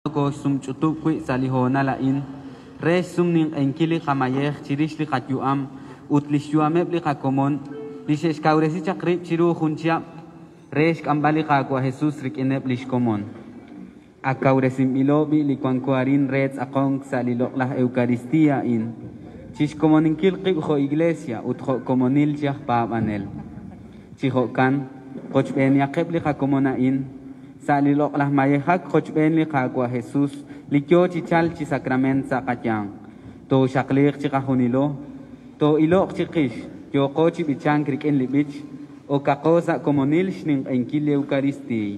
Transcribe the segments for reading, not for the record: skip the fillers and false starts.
Nokooxsumch'utub' wi' sa' li hoonal a'in re xsumninq'ehinkil li qamayej chirix li qayu'am ut li xyu'ameb' li qakomon li xe'xkawresi chaq rib' chiru jun chihab' re xk'amb'al li Qaawa' Jesus rik'ineb' li xkomon. Ak kawresinb'ilo b'i' li wanko arin re tz'aqonk sa' li loq'laj Eucaristía a'in, chi xkomoninkil qib' jo' Iglesia ut jo' komonil chi aj paab'anel. Chi jo'kan, qochb'eenihaqeb' li qakomon a'in sa' li loq'laj mayejak qochb'een li Qaawa' Jesus li yo chi chalk chi sacrament sa' qayanq. Tooxaqliiq chiqajunilo, too'iloq chiqix, yooqo chi b'ichank rik'in li b'ich, okaqo sa' komonil xninq'ehinkil li Eucaristiiy.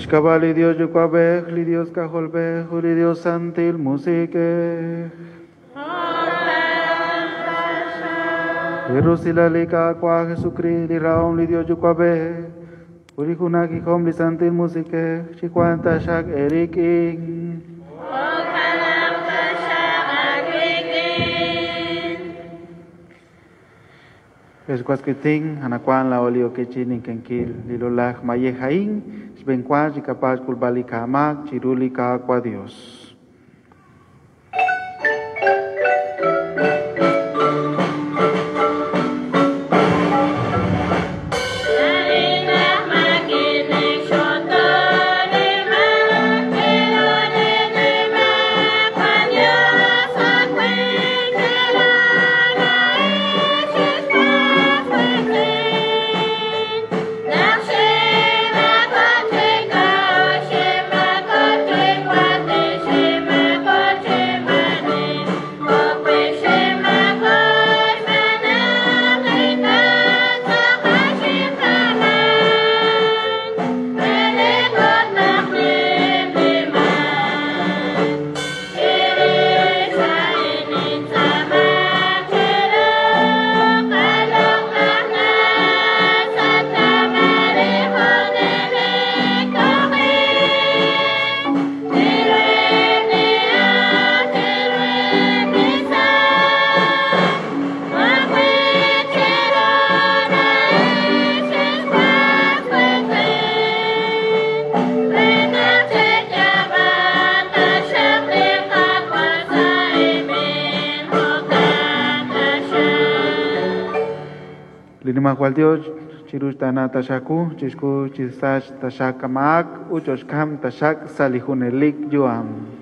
Sa' xk'ab'a' li Dios Yuwa'b'ej, li Dios K'ajolb'ej ut li Dios Santil Musiq'ej. Li rusilal li Qaawa' Jesucristo, li rahom li Dios Yuwa'b'ej, ut li junajihom li Santil Musiq'ej, chiwanq taxaq eerik'in. Escuasquitín, anacuan la olio quechinin kenkil, lilolaj mayejaín, xbencuan, chicapach, culbali kamac, chiruli kaakua Dios. Linimajual Dios, chirush tana tashaku, chishku chisash tashakamaak, uchoshkam tashak salijunelik yuam.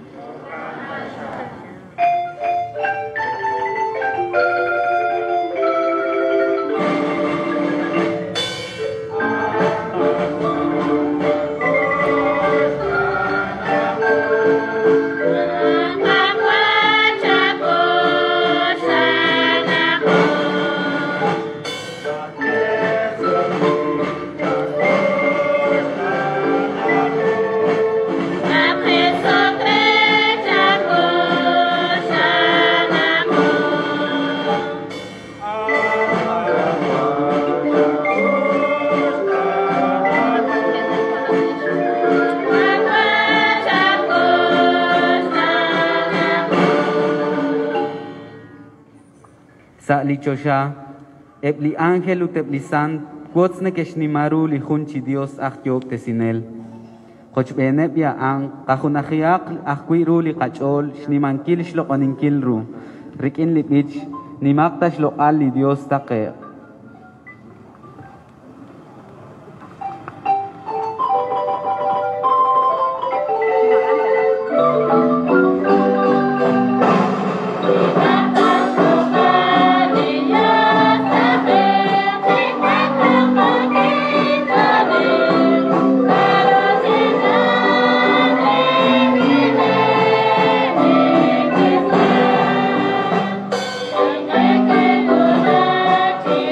Sa' li choxa, eb' li ángel ut eb' li sant wotz neke'xnima ru li jun chi Dios aj yoob'tesinel. Qochb'eeneb' ya'an qajunajiaq ajwi' ru li qach'ool xnimankil xloq'oninkil ru. Rik'in li b'ich nimaq ta xloq'al li Dios taqe'q. Thank you.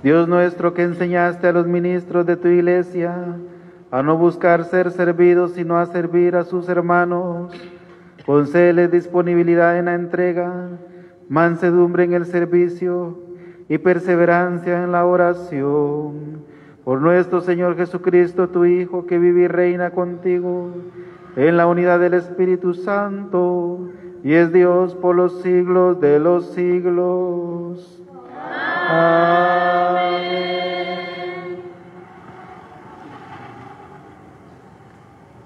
Dios nuestro, que enseñaste a los ministros de tu iglesia a no buscar ser servidos, sino a servir a sus hermanos, concédeles disponibilidad en la entrega, mansedumbre en el servicio y perseverancia en la oración. Por nuestro Señor Jesucristo, tu Hijo, que vive y reina contigo en la unidad del Espíritu Santo, y es Dios por los siglos de los siglos. Amén.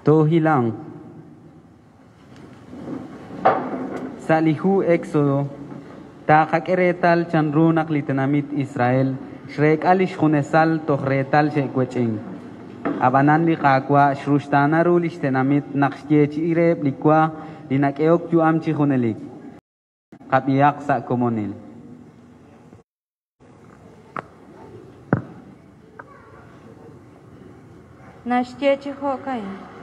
Tohilang. Sa li hu Éxodo, taqak'e reetal chanru naq li tenamit Israel xreek'a li xjunesal toj reetal xe'wech'ink. Ab'anan li Qaawa' xruxtaana ru li xtenamit naq xyeechi'i reheb' li wa li nak'ehok yu'am chi junelik. Qab'ihaq sa' komonil. Naxye chi jo'ka'in.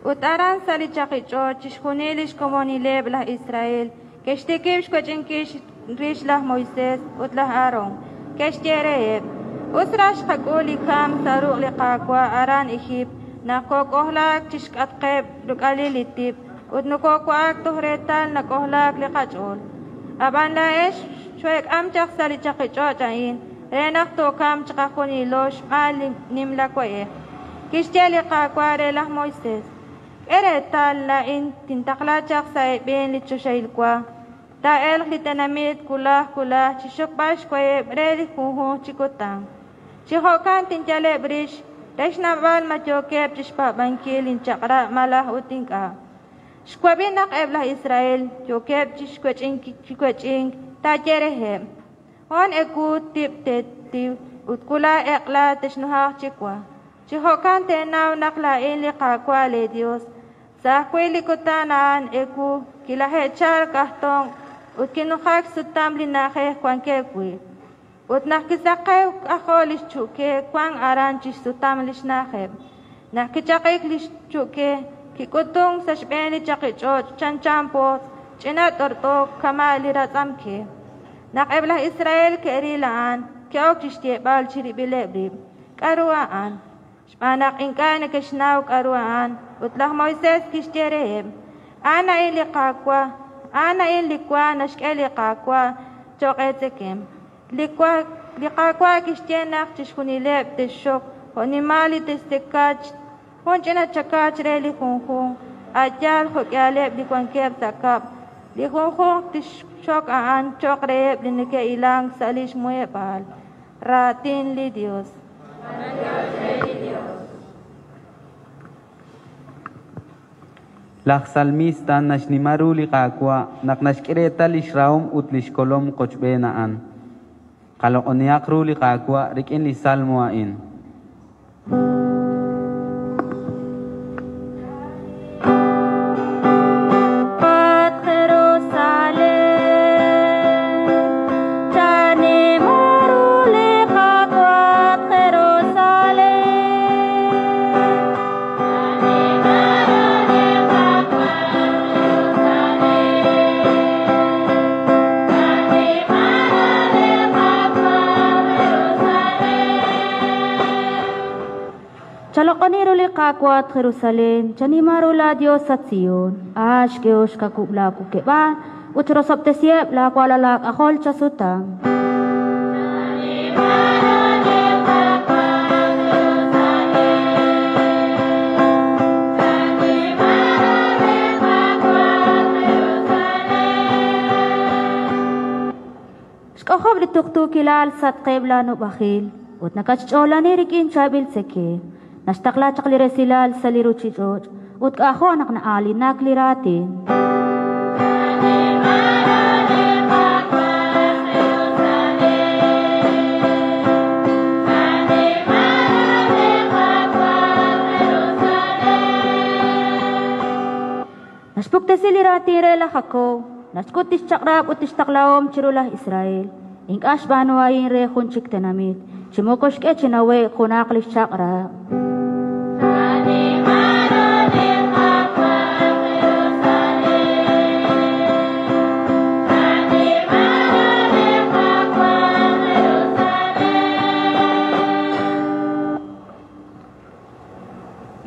Ut aran sa' li chaqich'och' chixjunil li xkomonileb' laj Israel ke'xtikib' xwech'inkil rix laj Moisés ut laj Aarón. Ke'xye reheb': Us raj xqak'ul li kamk sa' ruq' li Qaawa' aran Ejiipt naq kook'ojlaak chi xk'atqeb' ruk'alil li tib' ut nokoo'wa'ak toj reetal nak'ojlaak li qach'ool. Ab'an laa'ex xooheek'am chaq sa' li chaqich'och' a'in re naq tookamq chiqajunilo xb'aan li nimla we'ej. Kixye li Qaawa' re laj Moisés: K'e reetal, laa'in tintaqla chaq sa' eeb'een li choxahil wa. Taa'elq li tenamit wulaj wulaj chi xxokb'al xwaheb' re li junjunq chi kutan. Chi jo'kan tinyaleb' rix re xnawb'al ma yookeb' chi xpaab'ankil linchaq'rab' malaj ut ink'a'. Xwab'i naq eb' laj Israel yookeb' chi wech'ink, taaye reheb': Hoon ewu tib' teetiw ut wulaj eq'la texnujaq chi wa. Chi jo'kan teenaw naq laa'in li Qaawa' leeYos. Sa' ajwi' li kutan a'an ewu kilaje'chalk aj tonq' ut kinujak xsutam li na'ajej wankeb' wi'. Ut naq kisaqewk k'ajo' li xchu'ke wank aran chi xsutam li xna'ajeb'. Naq kichaqik li xchu'ke, kik'utunk sa' xb'een li chaqich'och' chanchan potz', ch'ina t'ort'o kama' li ratz'amke. Naq eb' laj Israel ke'ril a'an, ke'ok chi xyeeb'al chirib'ileb' rib': K'aru a'an? Xb'aan naq ink'a' neke'xnaw k'aru a'an. Ut laj Moisés kixye reheb': A'an a'in li Qaawa', a'an a'in li wa naxk'e li Qaawa' cho'q eetzekemq. Li Qaawa' kixye naq chixjunileb' te'xxok jo'nimal li te'xtzeka jun ch'ina chakach re li junjunq, a' yaal jo'k'ihaleb' li wankeb' sa' kab'l. Li junjunq tixxok a'an cho'q reheb' li neke'hilank sa' li xmuheb'aal. Raatin li Yos. Laj salmista naxnima ru li Qaawa' naq naxk'e reetal li xrahom ut li xkolom qochb'een a'an. Qaloq'onihaq ru li Qaawa' rik'in li salmo a'in. Chaloq'oni ru li Qaawa' Jerusalén, chanima ru la Dios sa' Sion, axk'e xkakub' laakukeb'aal ut rosob'tesiheb' laawalal laak'ajol chasutam. Xk'ojob' li tuqtuukilal satqeb' laanub'ajil ut nakatxch'oolani rik'in chaab'il tzekemq. Naxtaqla chaq li resilal sa' li ruchich'och' ut k'ajo' naq na'aalinak li raatin. Naxpuktesi li raatin re laj Jacob, naxk'ut tixchaq'rab' ut tixtaqlahom chiru laj Israel. Ink'a' xb'aanu a'in re jun chik tenamit, chi moko xk'e chi nawe'k junaq li xchaq'rab'.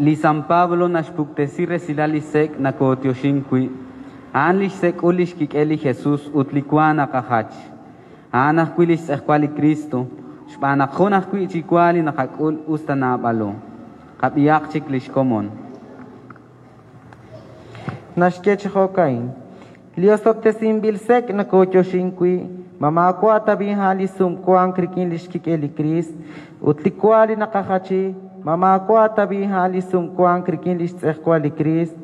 Li San Pablo naxpuktesi resilal li sek' nakooyoxink wi'. A'an li xsek'ul li xkik'el li Jesus ut li wa naqajach. A'an ajwi' li xtz'ejwal li Cristo, xb'aan naq jun ajwi' chi wa li naqak'ul us ta naab'alo. Qab'ihaq chik li xkomon. Naxye chi jo'ka'in: Li osob'tesinb'il sek' nakooyoxink wi', ma maawa' ta b'i a'an li sumwank rik'in li xkik'el li Kriist, ut li wa li naqajachi, ma maawa' ta b'i a'an li sumwank rik'in li xtz'ejwal li Kriist.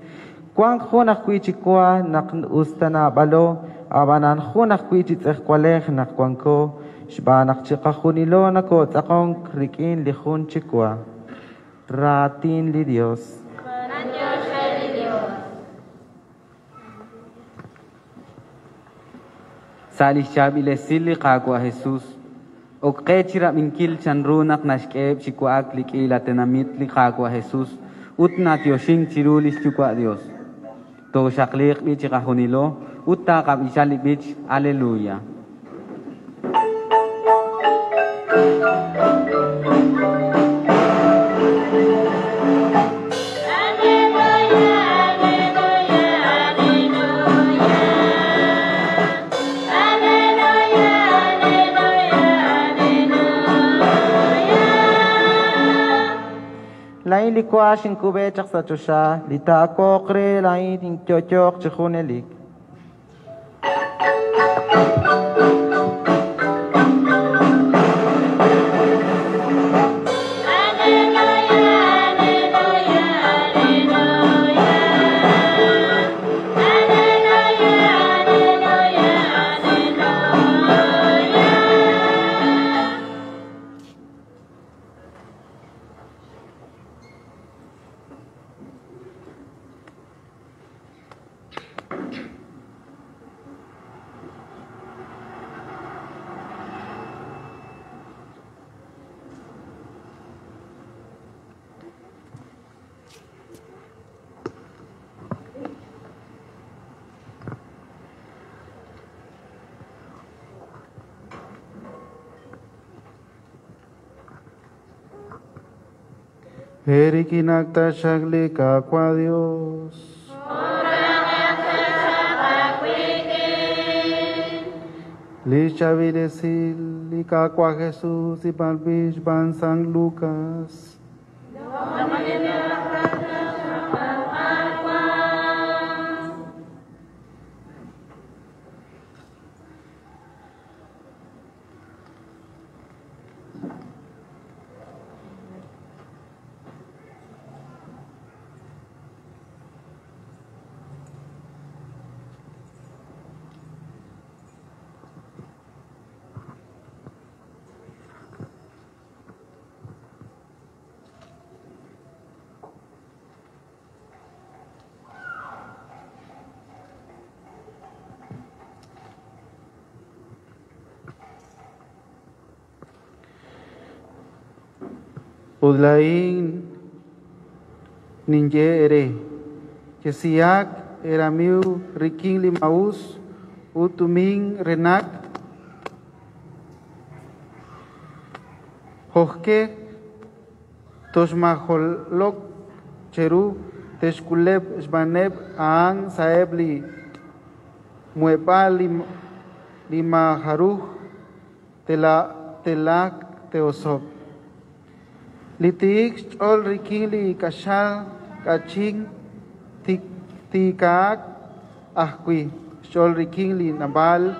Wank jun ajwi' chi wa naq us ta naab'alo, ab'anan jun ajwi' chi tz'ejwalej naq wanko, xb'aan naq chiqajunilo nakootz'aqonk rik'in li jun chi wa. Raatin li Dios. Sa' li xchaab'ilesil li Qaawa' Jesus, ok qe chi rab'inkil chanru naq naxk'eheb' chi wa'ak li k'iila tenamit li Qaawa' Jesus ut natioxink chiru li xyuwa' Dios. Tooxaqliiq b'i chiqajunilo ut taaqab'icha li b'ich. Aleluya. Lain li wa xinkub'e chaq sa' choxa, li taawoq re lain inyo'yo'q chi junelik. Erikinakta xaklika kwa Dios. Lichavilesil lika kwa Jesús y palbish ban San Lucas. Udlain ninye ere, Kesiak eramiu rikin limaus, utumin renak, Jojke toshmajolok cheru teshkuleb shbaneb aan saebli muepa limaharuj telak teosop. Litiik chol rikin li kashal kaching tikaak ajwi chol rikin li nabal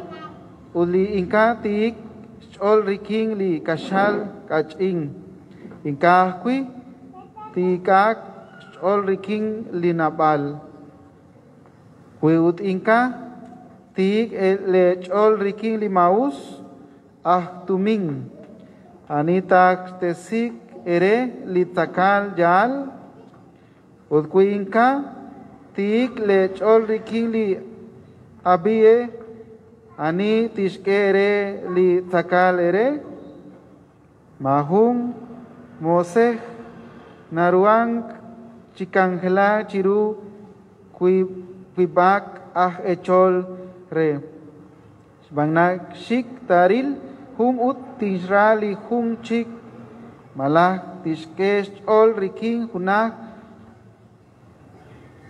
uli inka tiik chol rikin li kashal kaching inka ajwi tikaak chol rikin li nabal wiut inka tiik le chol rikin li maus ajtumin anita tesik ere litakal yal utkuinka tik le chol rikin li abie ani tishke ere li takal ere mahum mosej naruang chikangela chiru kuibak ah echol re Bangnak shik taril hum ut tisrali hum chik malak tishkesh ol rikin hunah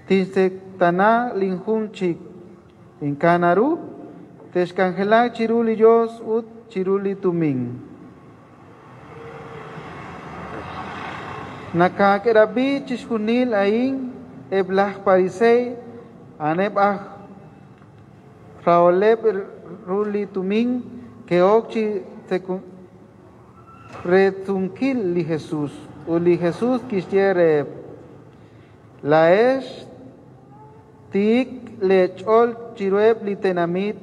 Tinxtz'eqtaana lin jun chik. Ink'a' naru texk'anjelaq chiru li Dios ut chiru li tumin. Nakaak'erab'i chixjunil a'in eb' laj pariseey a'aneb' aj raholeb' ru li tumin ke'ok chi reetzunkil li Jesús. Ut li Jesús kixye reheb': Laa'ex tiik leech'ool chiruheb' li tenamit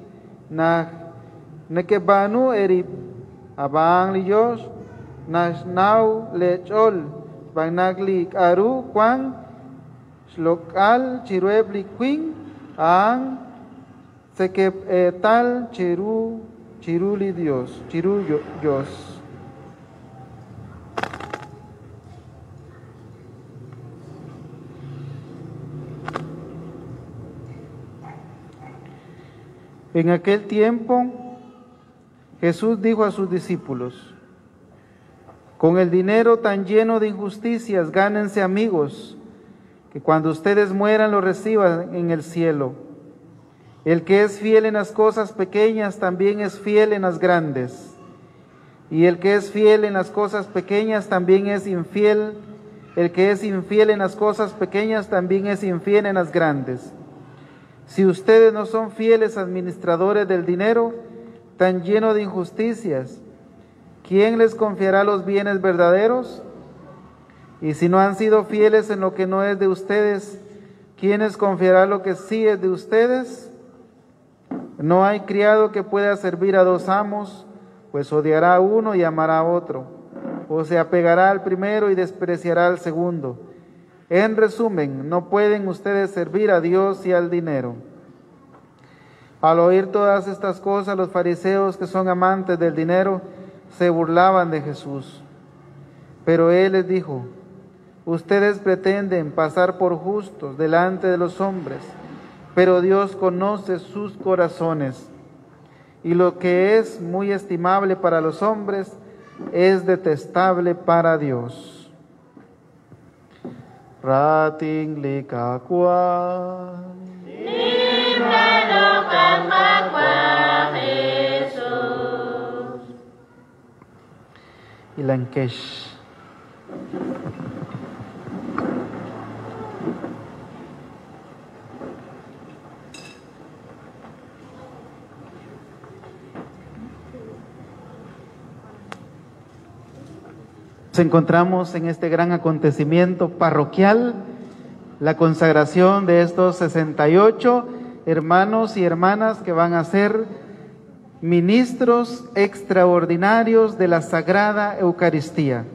naq nekeb'aanu eerib', ab'an li Dios naxnaw leech'ool xb'aan naq li k'aru wank xloq'al chiruheb' li winq a'an tz'eqe'eetal chiru li Dios, chiru Dios. En aquel tiempo, Jesús dijo a sus discípulos: Con el dinero tan lleno de injusticias, gánense amigos, que cuando ustedes mueran lo reciban en el cielo. El que es fiel en las cosas pequeñas, también es fiel en las grandes. Y el que es fiel en las cosas pequeñas, también es infiel. El que es infiel en las cosas pequeñas, también es infiel en las grandes. Si ustedes no son fieles administradores del dinero, tan lleno de injusticias, ¿quién les confiará los bienes verdaderos? Y si no han sido fieles en lo que no es de ustedes, ¿quién les confiará lo que sí es de ustedes? No hay criado que pueda servir a dos amos, pues odiará a uno y amará a otro, o se apegará al primero y despreciará al segundo. En resumen, no pueden ustedes servir a Dios y al dinero. Al oír todas estas cosas, los fariseos, que son amantes del dinero, se burlaban de Jesús. Pero él les dijo: Ustedes pretenden pasar por justos delante de los hombres, pero Dios conoce sus corazones. Y lo que es muy estimable para los hombres es detestable para Dios. Rating likakwa. Y Lankesh. Nos encontramos en este gran acontecimiento parroquial, la consagración de estos 68 hermanos y hermanas que van a ser ministros extraordinarios de la Sagrada Eucaristía.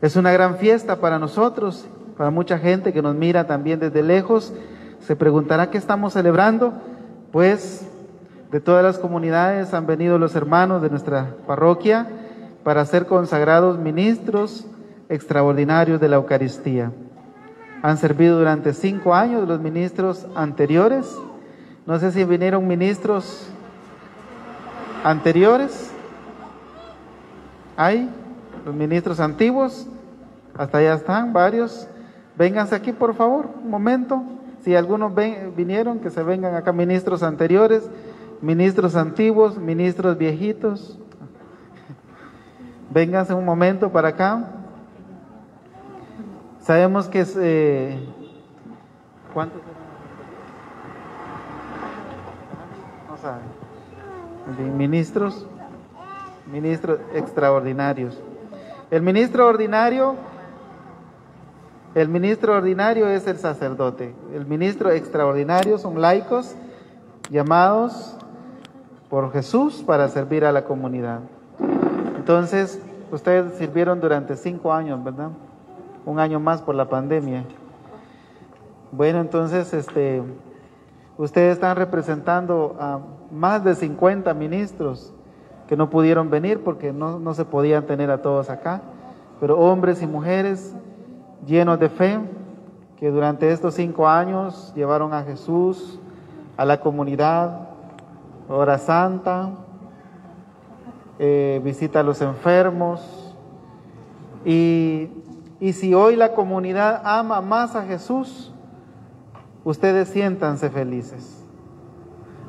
Es una gran fiesta para nosotros, para mucha gente que nos mira también desde lejos, se preguntará qué estamos celebrando. Pues de todas las comunidades han venido los hermanos de nuestra parroquia para ser consagrados ministros extraordinarios de la Eucaristía. Han servido durante 5 años los ministros anteriores. No sé si vinieron ministros anteriores. ¿Hay? Los ministros antiguos. Hasta allá están varios. Vénganse aquí, por favor, un momento. Si algunos vinieron, que se vengan acá ministros anteriores, ministros antiguos, ministros viejitos. Vénganse un momento para acá. Sabemos que es, ¿cuántos? No saben. Ministros, ministros extraordinarios. El ministro ordinario, el ministro ordinario es el sacerdote. El ministro extraordinario son laicos llamados por Jesús para servir a la comunidad. Entonces, ustedes sirvieron durante 5 años, ¿verdad? Un año más por la pandemia. Bueno, entonces, ustedes están representando a más de 50 ministros que no pudieron venir porque no se podían tener a todos acá, pero hombres y mujeres llenos de fe que durante estos 5 años llevaron a Jesús a la comunidad, hora santa, visita a los enfermos, y si hoy la comunidad ama más a Jesús, Ustedes siéntanse felices.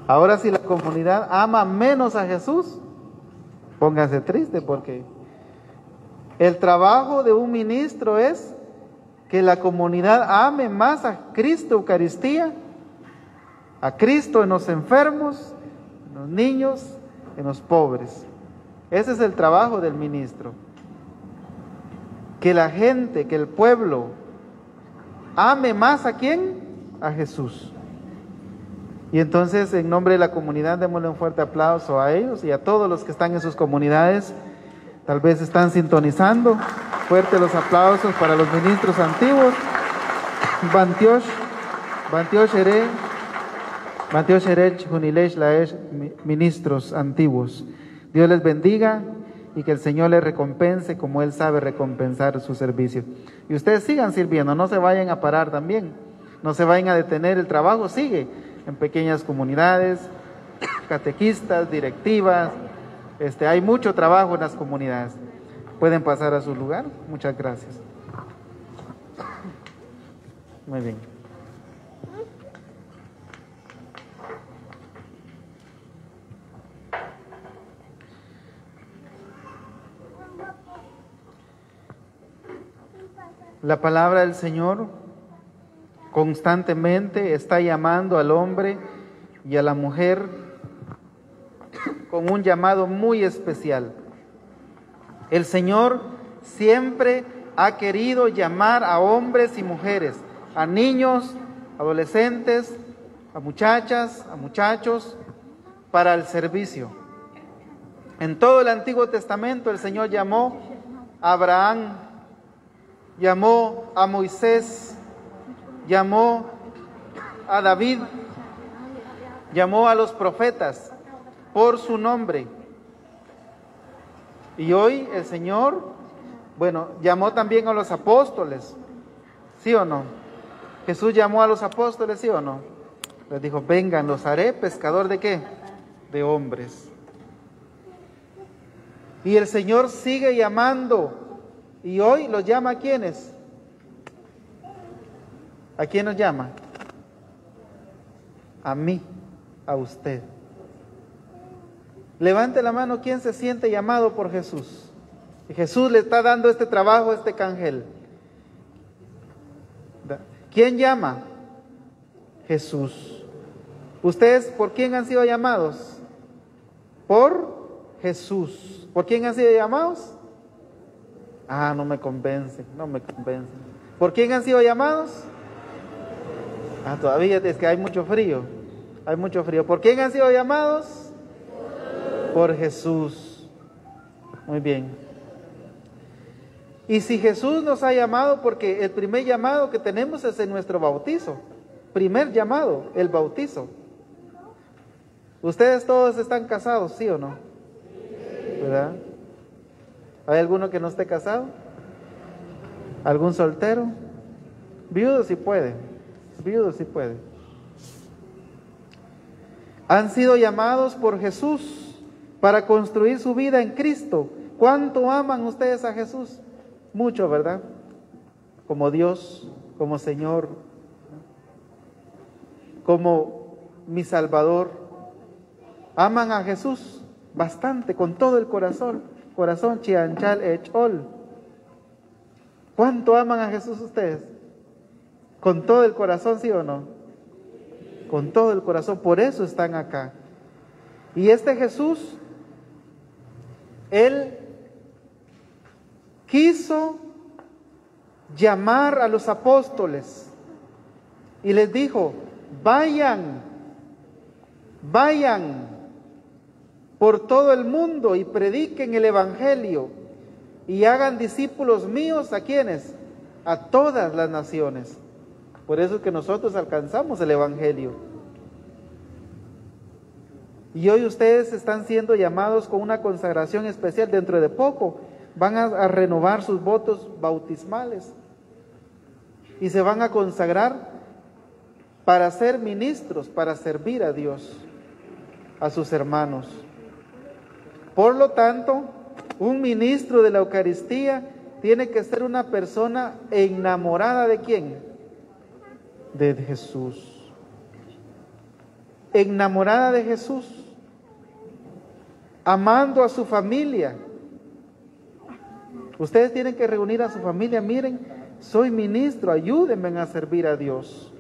Ahora si la comunidad ama menos a Jesús, pónganse triste porque el trabajo de un ministro es que la comunidad ame más a Cristo Eucaristía, a Cristo en los enfermos, en los niños, en los pobres. Ese es el trabajo del ministro. Que la gente, que el pueblo ame más a quién? A Jesús. Y entonces, en nombre de la comunidad, démosle un fuerte aplauso a ellos y a todos los que están en sus comunidades. Tal vez están sintonizando. Fuerte los aplausos para los ministros antiguos. Bantiosh, Bantiosh Ere, Bantiosh Erech, Junilesh Laesh, ministros antiguos. Dios les bendiga y que el Señor les recompense como Él sabe recompensar su servicio. Y ustedes sigan sirviendo, no se vayan a parar también, no se vayan a detener, el trabajo sigue en pequeñas comunidades, catequistas, directivas, hay mucho trabajo en las comunidades. Pueden pasar a su lugar. Muchas gracias. Muy bien. La palabra del Señor constantemente está llamando al hombre y a la mujer con un llamado muy especial. El Señor siempre ha querido llamar a hombres y mujeres, a niños, adolescentes, a muchachas, a muchachos, para el servicio. En todo el Antiguo Testamento el Señor llamó a Abraham, llamó a Moisés, llamó a David, llamó a los profetas por su nombre. Y hoy el Señor, bueno, llamó también a los apóstoles, ¿sí o no? Jesús llamó a los apóstoles, ¿sí o no? Les dijo, vengan, los haré pescador ¿de qué? De hombres. Y el Señor sigue llamando. Y hoy los llama ¿a quiénes? ¿A quién nos llama? A mí, a usted. Levante la mano, ¿quién se siente llamado por Jesús? Y Jesús le está dando este trabajo a este cangel. ¿Quién llama? Jesús. ¿Ustedes por quién han sido llamados? Por Jesús. ¿Por quién han sido llamados? Ah, no me convence, no me convence. ¿Por quién han sido llamados? Ah, todavía es que hay mucho frío. Hay mucho frío. ¿Por quién han sido llamados? Por Jesús. Muy bien. Y si Jesús nos ha llamado, porque el primer llamado que tenemos es en nuestro bautizo. Primer llamado, el bautizo. Ustedes todos están casados, ¿sí o no? ¿Verdad? ¿Hay alguno que no esté casado? ¿Algún soltero? Viudo sí puede. Viudo sí puede. Han sido llamados por Jesús para construir su vida en Cristo. ¿Cuánto aman ustedes a Jesús? Mucho, ¿verdad? Como Dios, como Señor, como mi Salvador. Aman a Jesús bastante, con todo el corazón. Corazón, chianchal, echol. ¿Cuánto aman a Jesús ustedes? Con todo el corazón, ¿sí o no? Con todo el corazón, por eso están acá. Y este Jesús, Él quiso llamar a los apóstoles y les dijo, vayan, vayan por todo el mundo y prediquen el evangelio y hagan discípulos míos, ¿a quiénes? A todas las naciones. Por eso es que nosotros alcanzamos el evangelio. Y hoy ustedes están siendo llamados con una consagración especial. Dentro de poco van a renovar sus votos bautismales y se van a consagrar para ser ministros, para servir a Dios, a sus hermanos. Por lo tanto, un ministro de la Eucaristía tiene que ser una persona enamorada ¿de quién? de Jesús. Enamorada de Jesús, amando a su familia. Ustedes tienen que reunir a su familia, miren, soy ministro, ayúdenme a servir a Dios.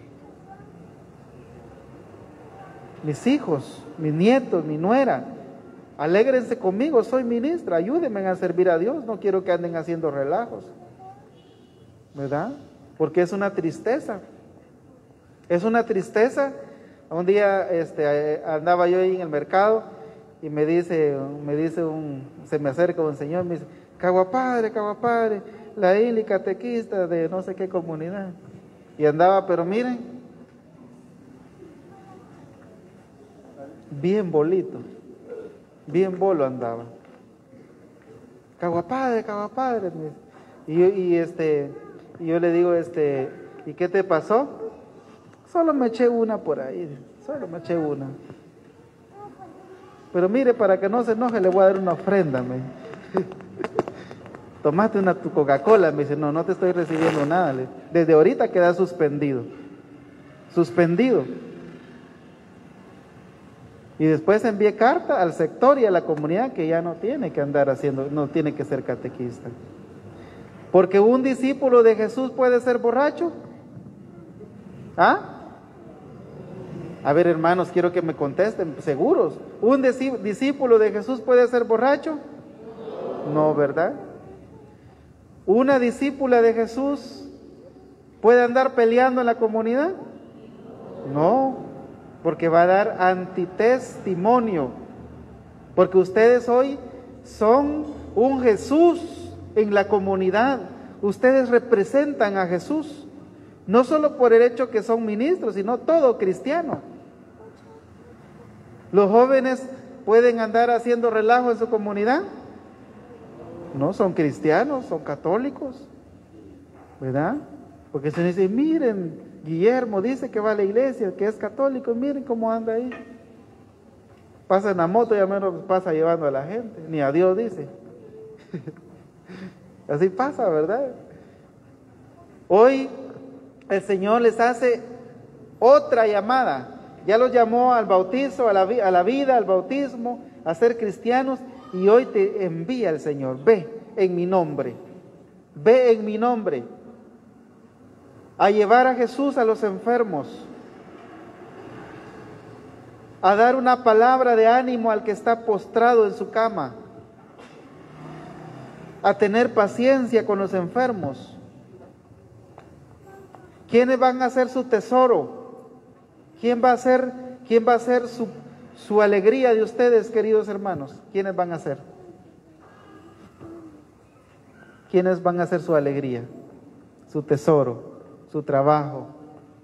Mis hijos, mis nietos, mi nuera, alégrense conmigo, soy ministra, ayúdenme a servir a Dios, no quiero que anden haciendo relajos, ¿verdad? Porque es una tristeza, es una tristeza. Un día andaba yo ahí en el mercado y se me acerca un señor, me dice, Caguapadre, la Ili catequista de no sé qué comunidad. Y andaba, pero miren, bien bolito, bien bolo andaba. Caguapadre, Caguapadre. Y yo le digo, ¿y qué te pasó? Solo me eché una por ahí, solo me eché una. Pero mire, para que no se enoje, le voy a dar una ofrenda, me. Tomaste una tu Coca-Cola, me dice, no, no te estoy recibiendo nada. Desde ahorita queda suspendido. Suspendido. Y después envié carta al sector y a la comunidad que ya no tiene que andar haciendo, no tiene que ser catequista. Porque un discípulo de Jesús puede ser borracho. ¿Ah? A ver, hermanos, quiero que me contesten, seguros. ¿Un discípulo de Jesús puede ser borracho? No, ¿verdad? ¿Una discípula de Jesús puede andar peleando en la comunidad? No, porque va a dar antitestimonio. Porque ustedes hoy son un Jesús en la comunidad. Ustedes representan a Jesús. No solo por el hecho que son ministros, sino todo cristiano. ¿Los jóvenes pueden andar haciendo relajo en su comunidad? No, son cristianos, son católicos, ¿verdad? Porque se dice, miren, Guillermo dice que va a la iglesia, que es católico, miren cómo anda ahí. Pasa en la moto y al menos pasa llevando a la gente, ni a Dios dice. Así pasa, ¿verdad? Hoy el Señor les hace otra llamada. Ya los llamó al bautizo, a la vida, al bautismo, a ser cristianos. Y hoy te envía el Señor, ve en mi nombre, ve en mi nombre, a llevar a Jesús a los enfermos, a dar una palabra de ánimo al que está postrado en su cama, a tener paciencia con los enfermos. ¿Quiénes van a ser su tesoro? ¿Quién va a ser su alegría de ustedes, queridos hermanos? ¿Quiénes van a ser? ¿Quiénes van a ser su alegría, su tesoro, su trabajo,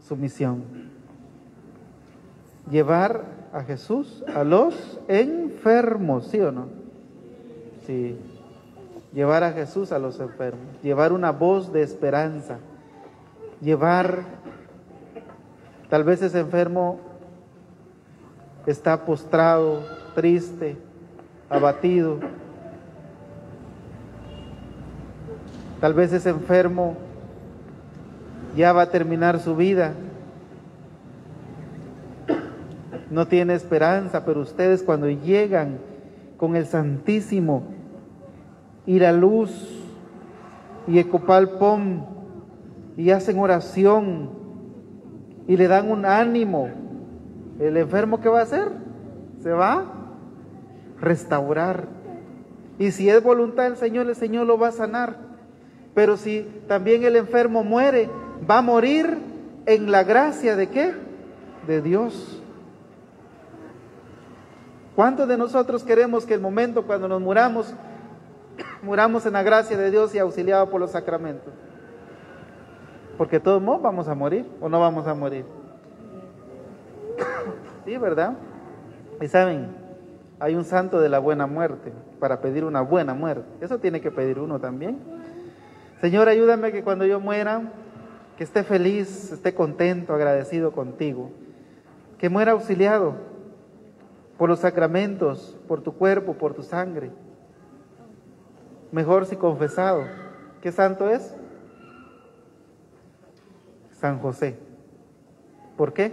su misión? Llevar a Jesús a los enfermos, ¿sí o no? Sí. Llevar a Jesús a los enfermos, llevar una voz de esperanza, llevar, tal vez ese enfermo está postrado, triste, abatido. Tal vez ese enfermo ya va a terminar su vida. No tiene esperanza, pero ustedes cuando llegan con el Santísimo y la luz y el copal pom y hacen oración y le dan un ánimo, ¿el enfermo qué va a hacer? Se va a restaurar. Y si es voluntad del Señor, el Señor lo va a sanar. Pero si también el enfermo muere, va a morir en la gracia de ¿qué? De Dios. ¿Cuántos de nosotros queremos que el momento cuando nos muramos, muramos en la gracia de Dios y auxiliado por los sacramentos? Porque de todos modos vamos a morir, ¿o no vamos a morir? Sí, ¿verdad? Y saben, hay un santo de la buena muerte, para pedir una buena muerte. Eso tiene que pedir uno también. Señor, ayúdame que cuando yo muera, que esté feliz, esté contento, agradecido contigo. Que muera auxiliado por los sacramentos, por tu cuerpo, por tu sangre. Mejor si confesado. ¿Qué santo es? San José. ¿Por qué?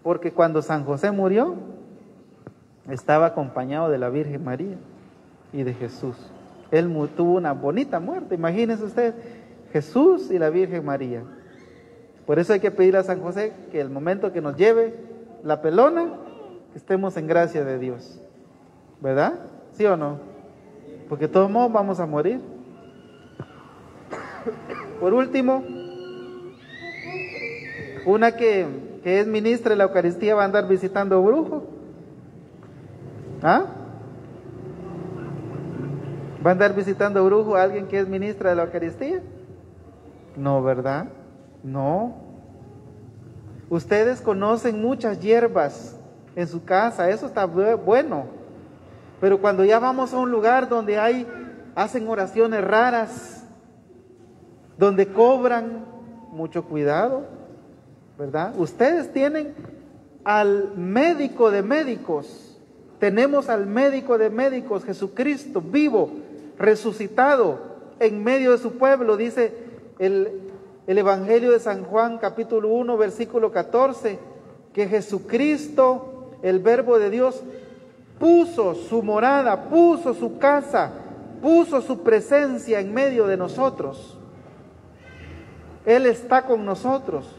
Porque cuando San José murió, estaba acompañado de la Virgen María y de Jesús. Él tuvo una bonita muerte, imagínense ustedes, Jesús y la Virgen María. Por eso hay que pedir a San José que el momento que nos lleve la pelona, que estemos en gracia de Dios. ¿Verdad? ¿Sí o no? Porque de todos modos vamos a morir. Por último, una que es ministra de la Eucaristía va a andar visitando brujo. ¿Ah? ¿Va a andar visitando brujo a alguien que es ministra de la Eucaristía? No, ¿verdad? No. Ustedes conocen muchas hierbas en su casa, eso está bueno. Pero cuando ya vamos a un lugar donde hacen oraciones raras, donde cobran, mucho cuidado, ¿verdad? Ustedes tienen al médico de médicos. Tenemos al médico de médicos, Jesucristo, vivo, resucitado en medio de su pueblo, dice el Evangelio de San Juan, capítulo 1, versículo 14, que Jesucristo, el Verbo de Dios, puso su morada, puso su casa, puso su presencia en medio de nosotros. Él está con nosotros.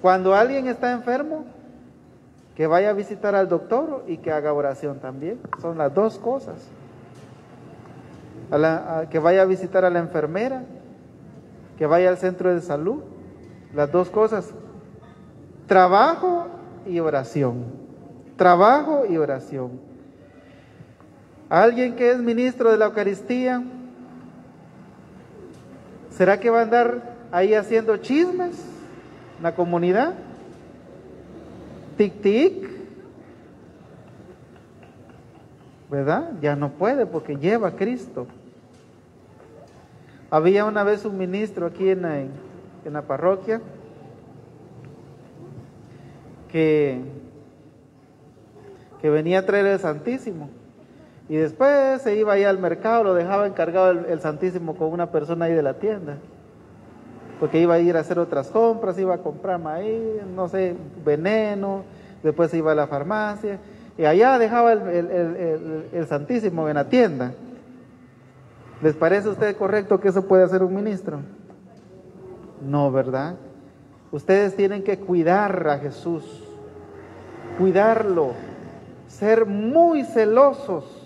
Cuando alguien está enfermo, que vaya a visitar al doctor y que haga oración también. Son las dos cosas. Que vaya a visitar a la enfermera, que vaya al centro de salud. Las dos cosas. Trabajo y oración. Trabajo y oración. Alguien que es ministro de la Eucaristía, ¿será que va a andar ahí haciendo chismes en la comunidad? Tic, tic, ¿verdad? Ya no puede porque lleva a Cristo. Había una vez un ministro aquí en la parroquia que venía a traer el Santísimo y después se iba ahí al mercado, lo dejaba encargado el Santísimo con una persona ahí de la tienda, porque iba a ir a hacer otras compras, iba a comprar maíz, no sé, veneno, después se iba a la farmacia, y allá dejaba el Santísimo en la tienda. ¿Les parece a usted correcto que eso puede hacer un ministro? No, ¿verdad? Ustedes tienen que cuidar a Jesús, cuidarlo, ser muy celosos,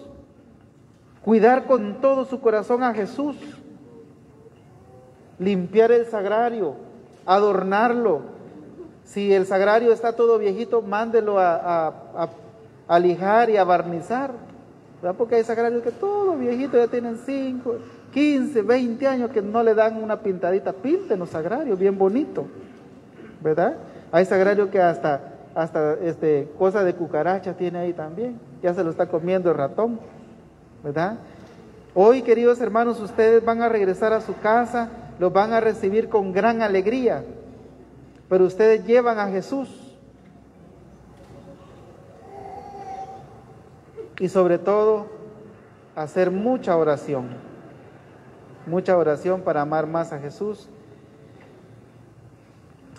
cuidar con todo su corazón a Jesús. Limpiar el sagrario, adornarlo. Si el sagrario está todo viejito, mándelo a lijar y a barnizar, ¿verdad? Porque hay sagrarios que todo viejito, ya tienen 5, 15, 20 años que no le dan una pintadita. Pinten los sagrarios, bien bonito, ¿verdad? Hay sagrarios que hasta cosa de cucaracha tiene ahí también, ya se lo está comiendo el ratón, ¿verdad? Hoy, queridos hermanos, ustedes van a regresar a su casa, los van a recibir con gran alegría, pero ustedes llevan a Jesús. Y sobre todo, hacer mucha oración para amar más a Jesús.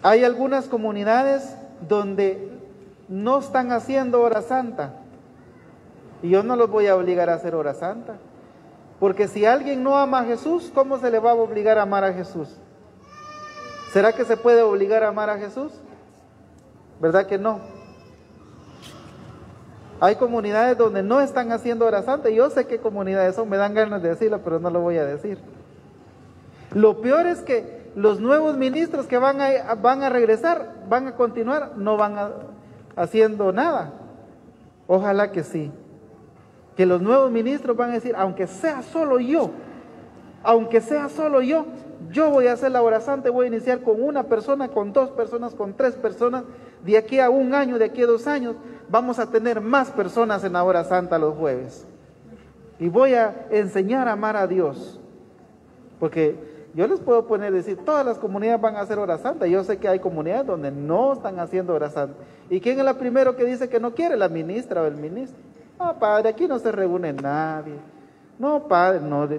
Hay algunas comunidades donde no están haciendo hora santa, y yo no los voy a obligar a hacer hora santa. Porque si alguien no ama a Jesús, ¿cómo se le va a obligar a amar a Jesús? ¿Será que se puede obligar a amar a Jesús? ¿Verdad que no? Hay comunidades donde no están haciendo hora santa. Yo sé qué comunidades son, me dan ganas de decirlo, pero no lo voy a decir. Lo peor es que los nuevos ministros que van a regresar, van a continuar, no van haciendo nada. Ojalá que sí. Que los nuevos ministros van a decir, aunque sea solo yo, yo voy a hacer la hora santa y voy a iniciar con una persona, con dos personas, con tres personas. De aquí a un año, de aquí a 2 años, vamos a tener más personas en la hora santa los jueves. Y voy a enseñar a amar a Dios. Porque yo les puedo poner, decir, todas las comunidades van a hacer hora santa. Yo sé que hay comunidades donde no están haciendo hora santa. ¿Y quién es la primero que dice que no quiere? La ministra o el ministro. Ah, padre, aquí no se reúne nadie. No, padre, no.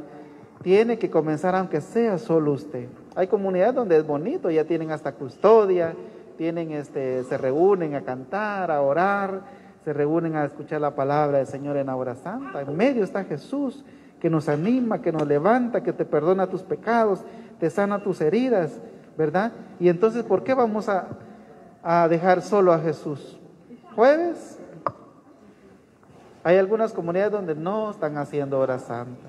Tiene que comenzar aunque sea solo usted. Hay comunidades donde es bonito, ya tienen hasta custodia, tienen se reúnen a cantar, a orar, se reúnen a escuchar la palabra del Señor en la hora santa. En medio está Jesús, que nos anima, que nos levanta, que te perdona tus pecados, te sana tus heridas, ¿verdad? Y entonces, ¿por qué vamos a dejar solo a Jesús? Jueves, hay algunas comunidades donde no están haciendo hora santa.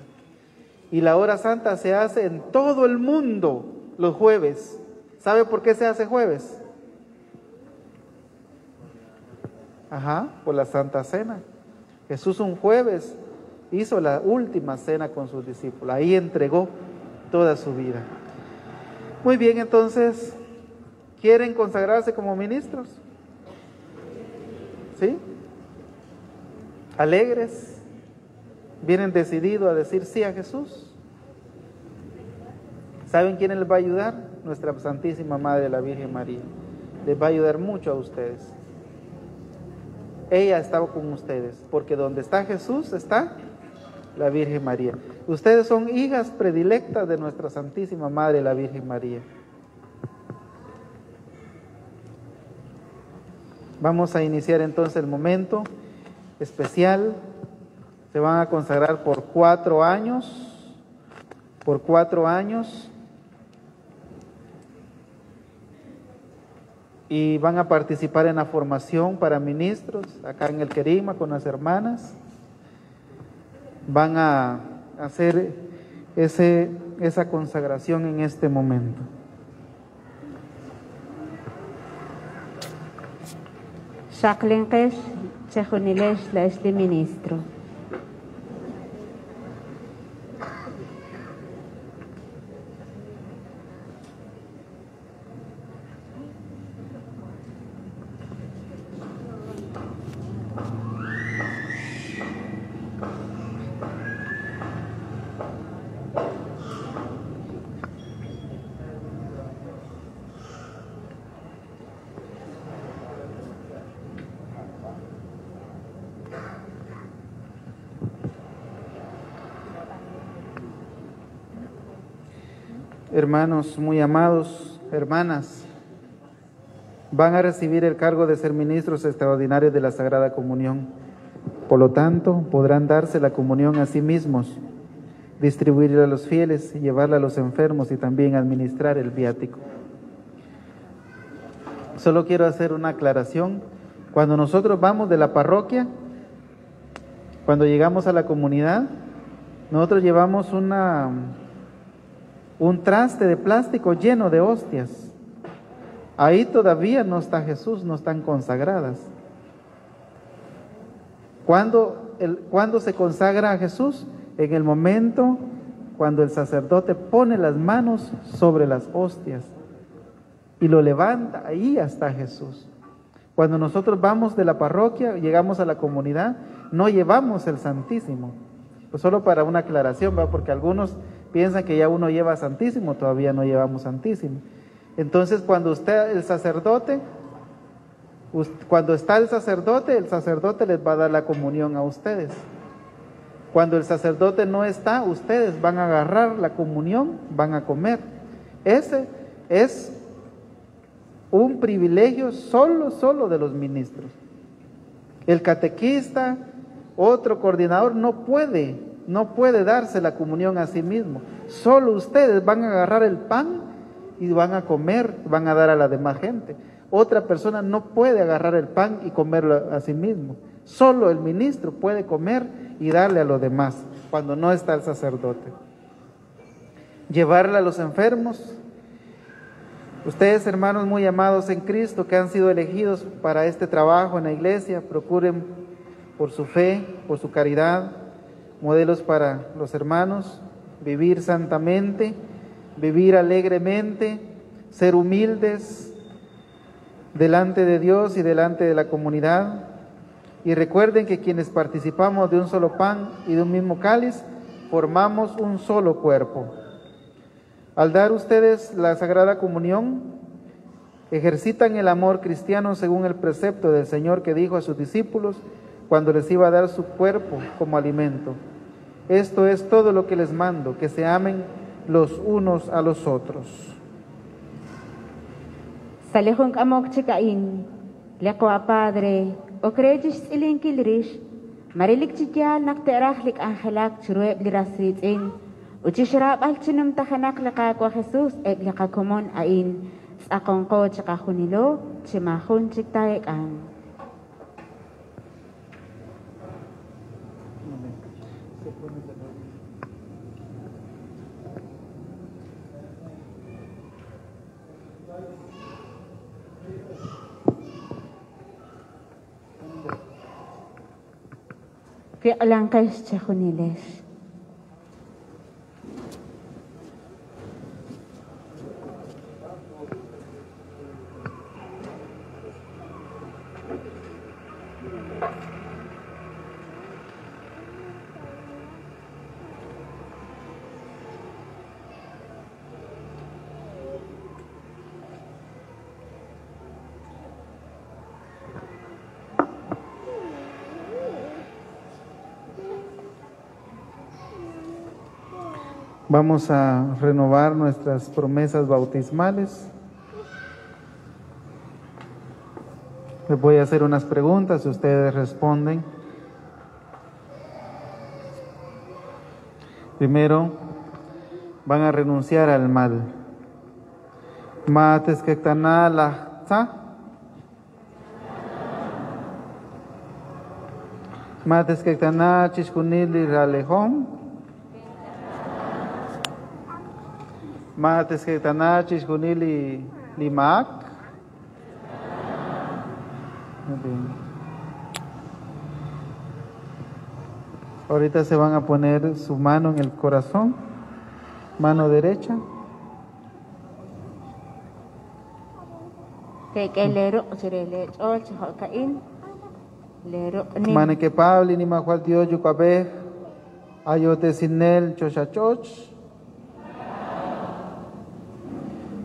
Y la hora santa se hace en todo el mundo los jueves. ¿Sabe por qué se hace jueves? Ajá, por la Santa Cena. Jesús un jueves hizo la última cena con sus discípulos. Ahí entregó toda su vida. Muy bien, entonces, ¿quieren consagrarse como ministros? ¿Sí? ¿Alegres? ¿Vienen decididos a decir sí a Jesús? ¿Saben quién les va a ayudar? Nuestra Santísima Madre, la Virgen María. Les va a ayudar mucho a ustedes. Ella estaba con ustedes, porque donde está Jesús está la Virgen María. Ustedes son hijas predilectas de nuestra Santísima Madre, la Virgen María. Vamos a iniciar entonces el momento especial. Se van a consagrar por 4 años, por 4 años. Y van a participar en la formación para ministros, acá en el Querigma con las hermanas. Van a hacer esa consagración en este momento. Xaqlinqex chejunilex la este ministro. Hermanos muy amados, hermanas, van a recibir el cargo de ser ministros extraordinarios de la Sagrada Comunión. Por lo tanto, podrán darse la comunión a sí mismos, distribuirla a los fieles, llevarla a los enfermos y también administrar el viático. Solo quiero hacer una aclaración. Cuando nosotros vamos de la parroquia, cuando llegamos a la comunidad, nosotros llevamos un traste de plástico lleno de hostias. Ahí todavía no está Jesús, no están consagradas. ¿Cuándo se consagra a Jesús? En el momento cuando el sacerdote pone las manos sobre las hostias y lo levanta, ahí está Jesús. Cuando nosotros vamos de la parroquia, llegamos a la comunidad, no llevamos el Santísimo. Pues solo para una aclaración, ¿verdad? Porque algunos piensan que ya uno lleva Santísimo, todavía no llevamos Santísimo. Entonces, cuando usted, el sacerdote, cuando está el sacerdote les va a dar la comunión a ustedes. Cuando el sacerdote no está, ustedes van a agarrar la comunión, van a comer. Ese es un privilegio solo de los ministros. El catequista, otro coordinador, no puede darse la comunión a sí mismo. Solo ustedes van a agarrar el pan y van a comer, van a dar a la demás gente. Otra persona no puede agarrar el pan y comerlo a sí mismo. Solo el ministro puede comer y darle a los demás cuando no está el sacerdote. Llevarle a los enfermos. Ustedes, hermanos muy amados en Cristo, que han sido elegidos para este trabajo en la iglesia, procuren por su fe, por su caridad, modelos para los hermanos, vivir santamente, vivir alegremente, ser humildes delante de Dios y delante de la comunidad. Y recuerden que quienes participamos de un solo pan y de un mismo cáliz, formamos un solo cuerpo. Al dar ustedes la Sagrada Comunión, ejercitan el amor cristiano según el precepto del Señor que dijo a sus discípulos cuando les iba a dar su cuerpo como alimento. Esto es todo lo que les mando, que se amen los unos a los otros. Sa' li jun k'amok chik a'in, li qawa' padre ok re chixtz'ilinkil rix, ma relik chi yaal naq te'raj li k'anjelak chiruheb' li ras riitz'in ut chixraab'al chi numtajenaq li Qaawa' Jesus eb' li qakomon a'in tz'aqonqo chiqajunilo chi maajun chik taa'eek'anq. Wiq'lanqex chejunilex. Vamos a renovar nuestras promesas bautismales. Les voy a hacer unas preguntas y ustedes responden. Primero, van a renunciar al mal. Ma lajtza. Ma chishkunili ralejón. Ma tesketana chishkunili limak. Muy bien. Ahorita se van a poner su mano en el corazón, mano derecha. Mane que Pablo ni majual Dios yucabej, ayote sinel chochachoch.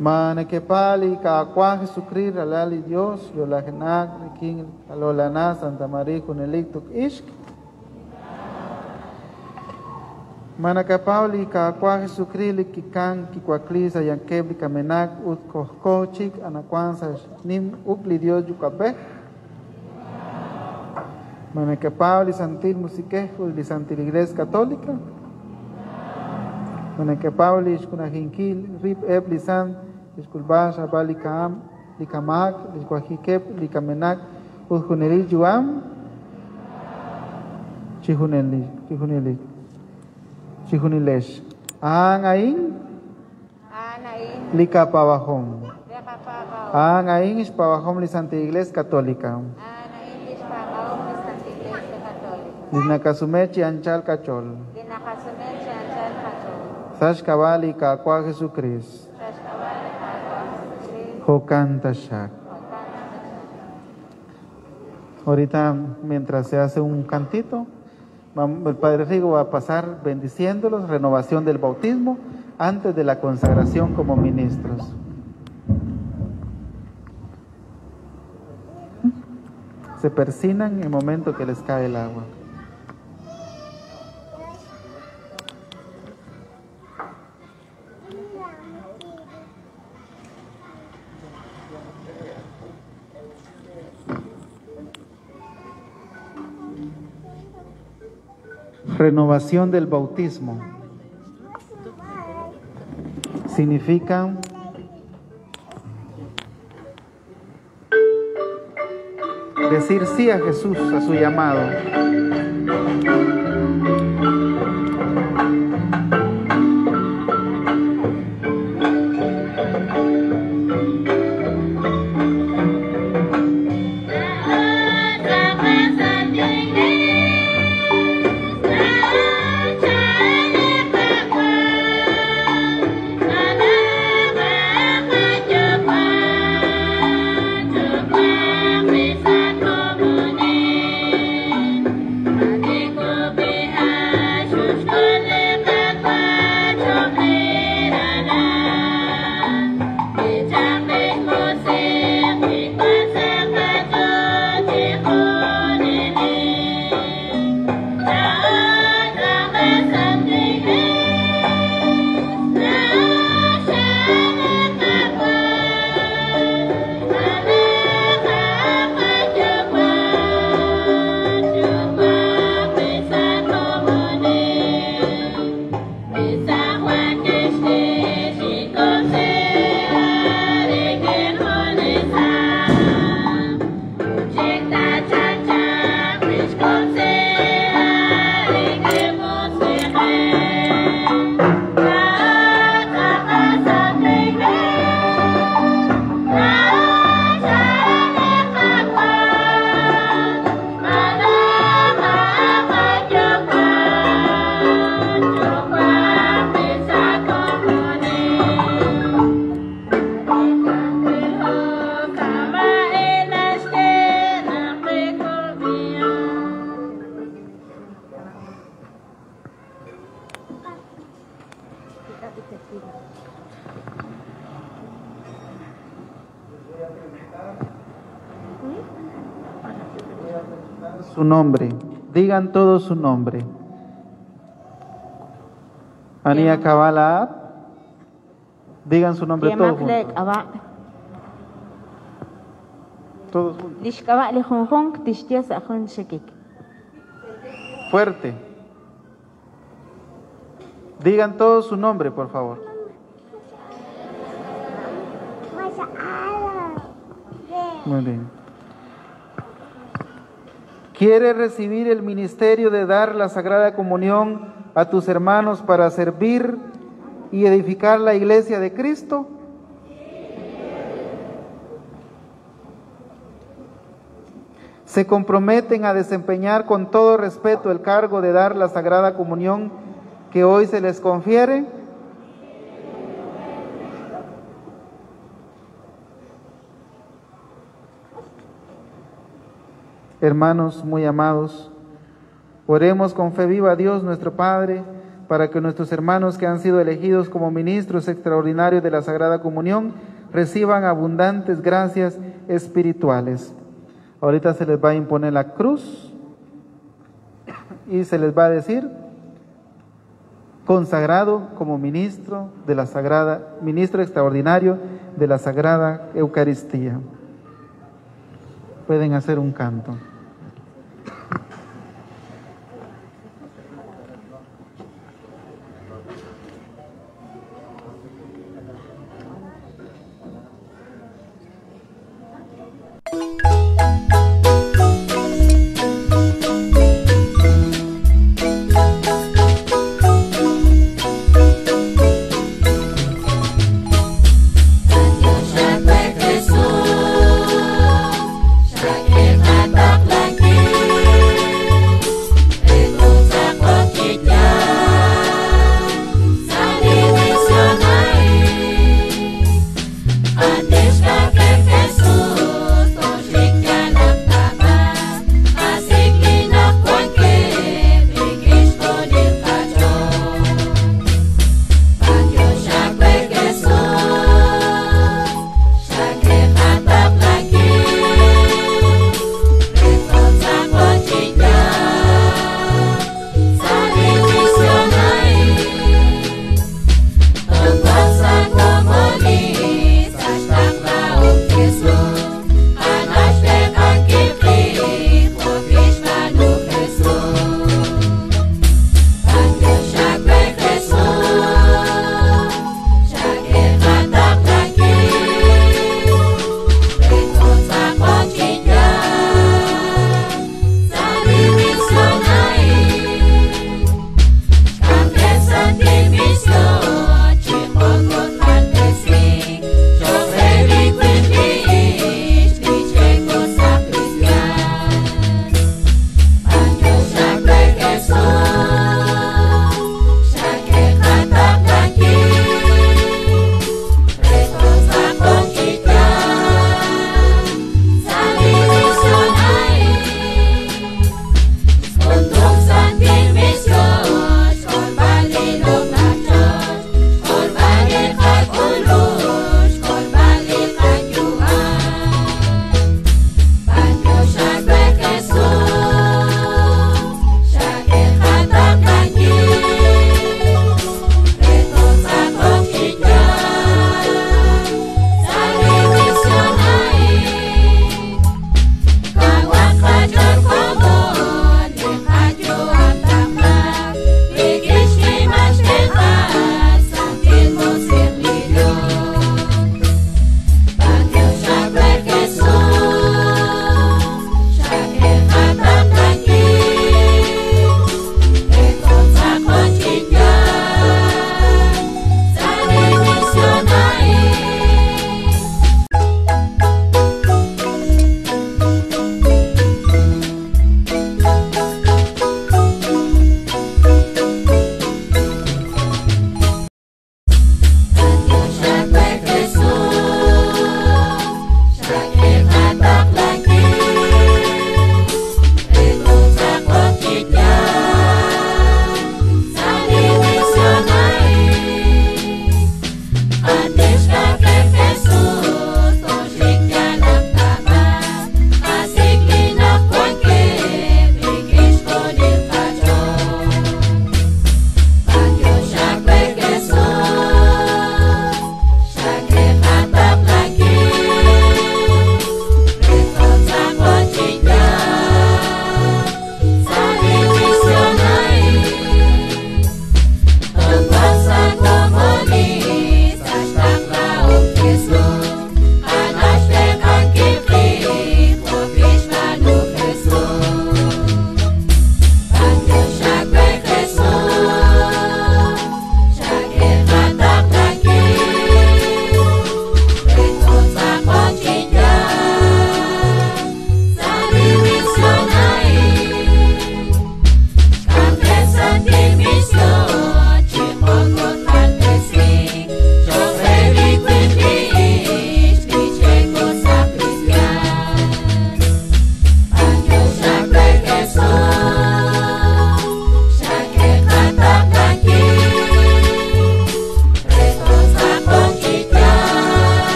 Mane que pali ka Jesucristo alali Dios yolajenak rikin alolana Santa María kuneliktuk ishk. Mana que Pauli ka Jesucristo kikan kikuaklisa yankebli kamenak ut kohkochik anakuansa nim ukli Dios yukabej. Mana que Pauli santil musiquejo li santil Iglesia Católica. Mana que Pauli ishkunajinkil rip eb lisan ishkulbash abali kaam likamak likuajikep likamenak ujunelil yuam chijuneli chijuneli chijunilesh an ain likapabajom an ain ishpabajom li Santa Iglesia Católica linakasumechi anchal kachol Sashkabali kakwa Jesucristo. Jocanta Shak. Ahorita, mientras se hace un cantito, el Padre Rigo va a pasar bendiciéndolos, renovación del bautismo, antes de la consagración como ministros. Se persinan en el momento que les cae el agua. Renovación del bautismo significa decir sí a Jesús, a su llamado. Su nombre. Digan todos su nombre. Ania Kabala. Digan su nombre todos Yemaq le juntos. k'ab'a'. Todos juntos. Li xk'ab'a' li junjunq tixye sa' jun xikik. Fuerte. Digan todos su nombre, por favor. Muy bien. ¿Quieres recibir el ministerio de dar la Sagrada Comunión a tus hermanos para servir y edificar la iglesia de Cristo? ¿Se comprometen a desempeñar con todo respeto el cargo de dar la Sagrada Comunión que hoy se les confiere? Hermanos muy amados, oremos con fe viva a Dios nuestro Padre para que nuestros hermanos que han sido elegidos como ministros extraordinarios de la Sagrada Comunión reciban abundantes gracias espirituales. Ahorita se les va a imponer la cruz y se les va a decir consagrado como ministro de la Sagrada, ministro extraordinario de la Sagrada Eucaristía. Pueden hacer un canto. Jesús, ya que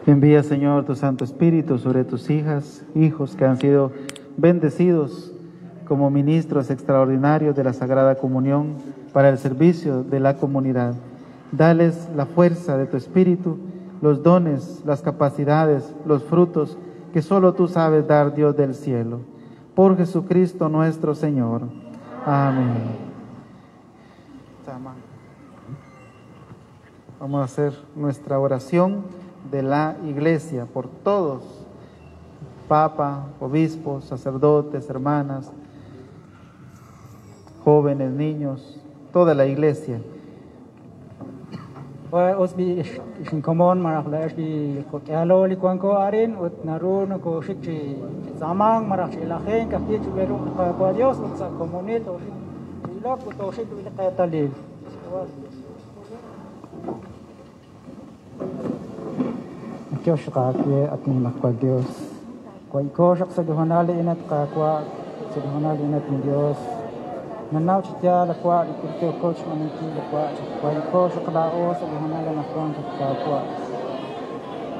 Envía, Señor, tu Santo Espíritu sobre tus hijas, hijos que han sido bendecidos como ministros extraordinarios de la Sagrada Comunión para el servicio de la comunidad. Dales la fuerza de tu Espíritu, los dones, las capacidades, los frutos que solo tú sabes dar, Dios del cielo. Por Jesucristo nuestro Señor. Amén. Vamos a hacer nuestra oración de la iglesia por todos, papa, obispos, sacerdotes, hermanas, jóvenes, niños, toda la iglesia. Diyos kaakye at ni makwa Diyos. Kwa iko sa duhanali inat kakwa sa duhanali inat ni Diyos. Nanaw siya lakwa ikurte coach maniki lakwa kwa iko sa kalao sa duhanali nakwa kakwa.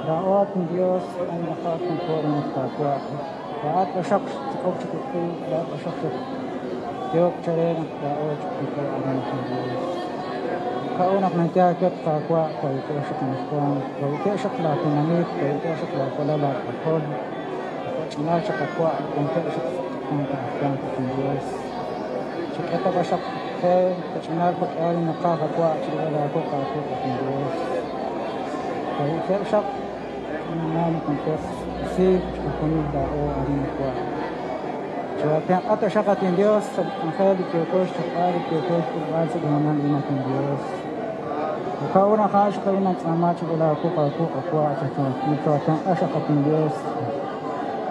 Daot ni Diyos ay nakatong ko rin kakwa. Daat asak sa coach ko daat asak sa Diyos tsare daot ko ang Diyos. Kaunak ng tiyagat kakwa kwa iko sa kanakwan kwa iko sa klatinamit kwa iko sa klakwala lakakon kach'inal chaq awa' wankeb' xaq wank wank atin Dios. Chak'e ta b'axaq qe kach'inal jo'k'ihal li naqaj awa' chirub'el aawu' qaawu' atin Dios. Wahi'keb' xaq ch'inal li wankeb' isiik chixjunil laa'o arin awa'. Chootenq'a taxaq atin Dios sa' li k'anjel li yooko xchapb'al li yooko xk'ulb'al sa' li hoonal a'in atin Dios. Jo'kan naq a'an xq'ehil natz'aama chirub'el aawu' qaawu' awa' chootenq'a xaq atin Dios.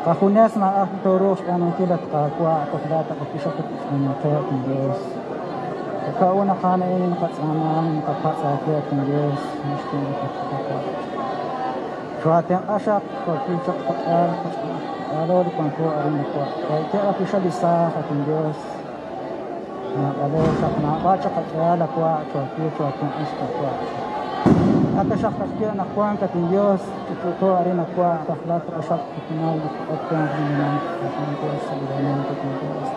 Qajunes maa'aj tooruuq xb'aanunkil at Qaawa' toj laa'at aq'axaq xb'aanunkil atin Dios. Jo'kan naq a'an a'in naqatz'aama naqapatz' aawe atin Dios naxtenq'a. Chootenq'a xaq jo'kil chaq jo'k'al alo li wanko arin awa'. Wahi'keb' ajwi' li saaj atin Dios. Naab'alo xaq naab'al chaq qak'ehal awa' chookil chootenq'a xqawa'. Ata xaq taqye naq wank atin Dios ch'uch'uko arin awa' toj laa'at q'axaq k'utunal naq wank li nimank atin Dios sa' li nimank atin Dios.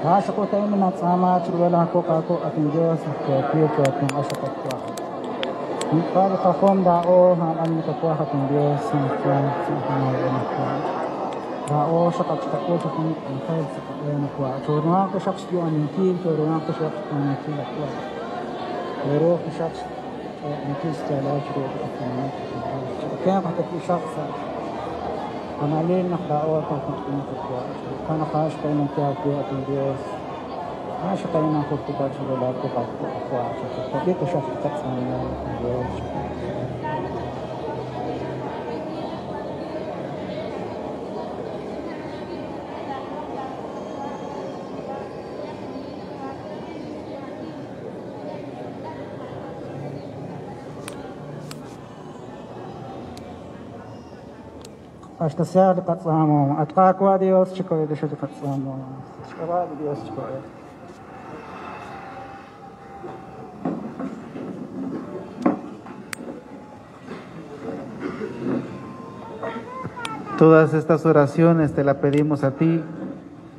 A'an xaq ut a'in natz'aama chirub'el aawu' qaawu' atin Dios naq chookil chootenq'a xaq awa'. Ink'a' li qajom laa'o a'an li qawaj atin Dios naq wank sa' junal awa'. Laa'o xaq ak xqak'ul chaq jun k'anjel sa' qab'een awa'. Chooruhanq taxaq xyu'aminkil, chooruhanq taxaq xb'aanunkil awa'. Chooruuq taxaq xb'aanunkil xyaalal chiru li qatenamit atin Dios. Ch'okenq ajwi' xaq sa' qana'leb' naq laa'o tootenq'inq awa'. Jo'kan naq a'an xq'ehil nanyaw atin Dios. A'an xaq a'in nanjultika chirub'el aawu' qaawu' awa'. Ch'okenq taxaq qatz'aama atin Dios. Q'axtasea li qatz'aamo. At Qaawa' Dios chiko'e taxaq li qatz'aamo. Xk'ab'a' li Dios chiko'e. Todas estas oraciones te las pedimos a ti,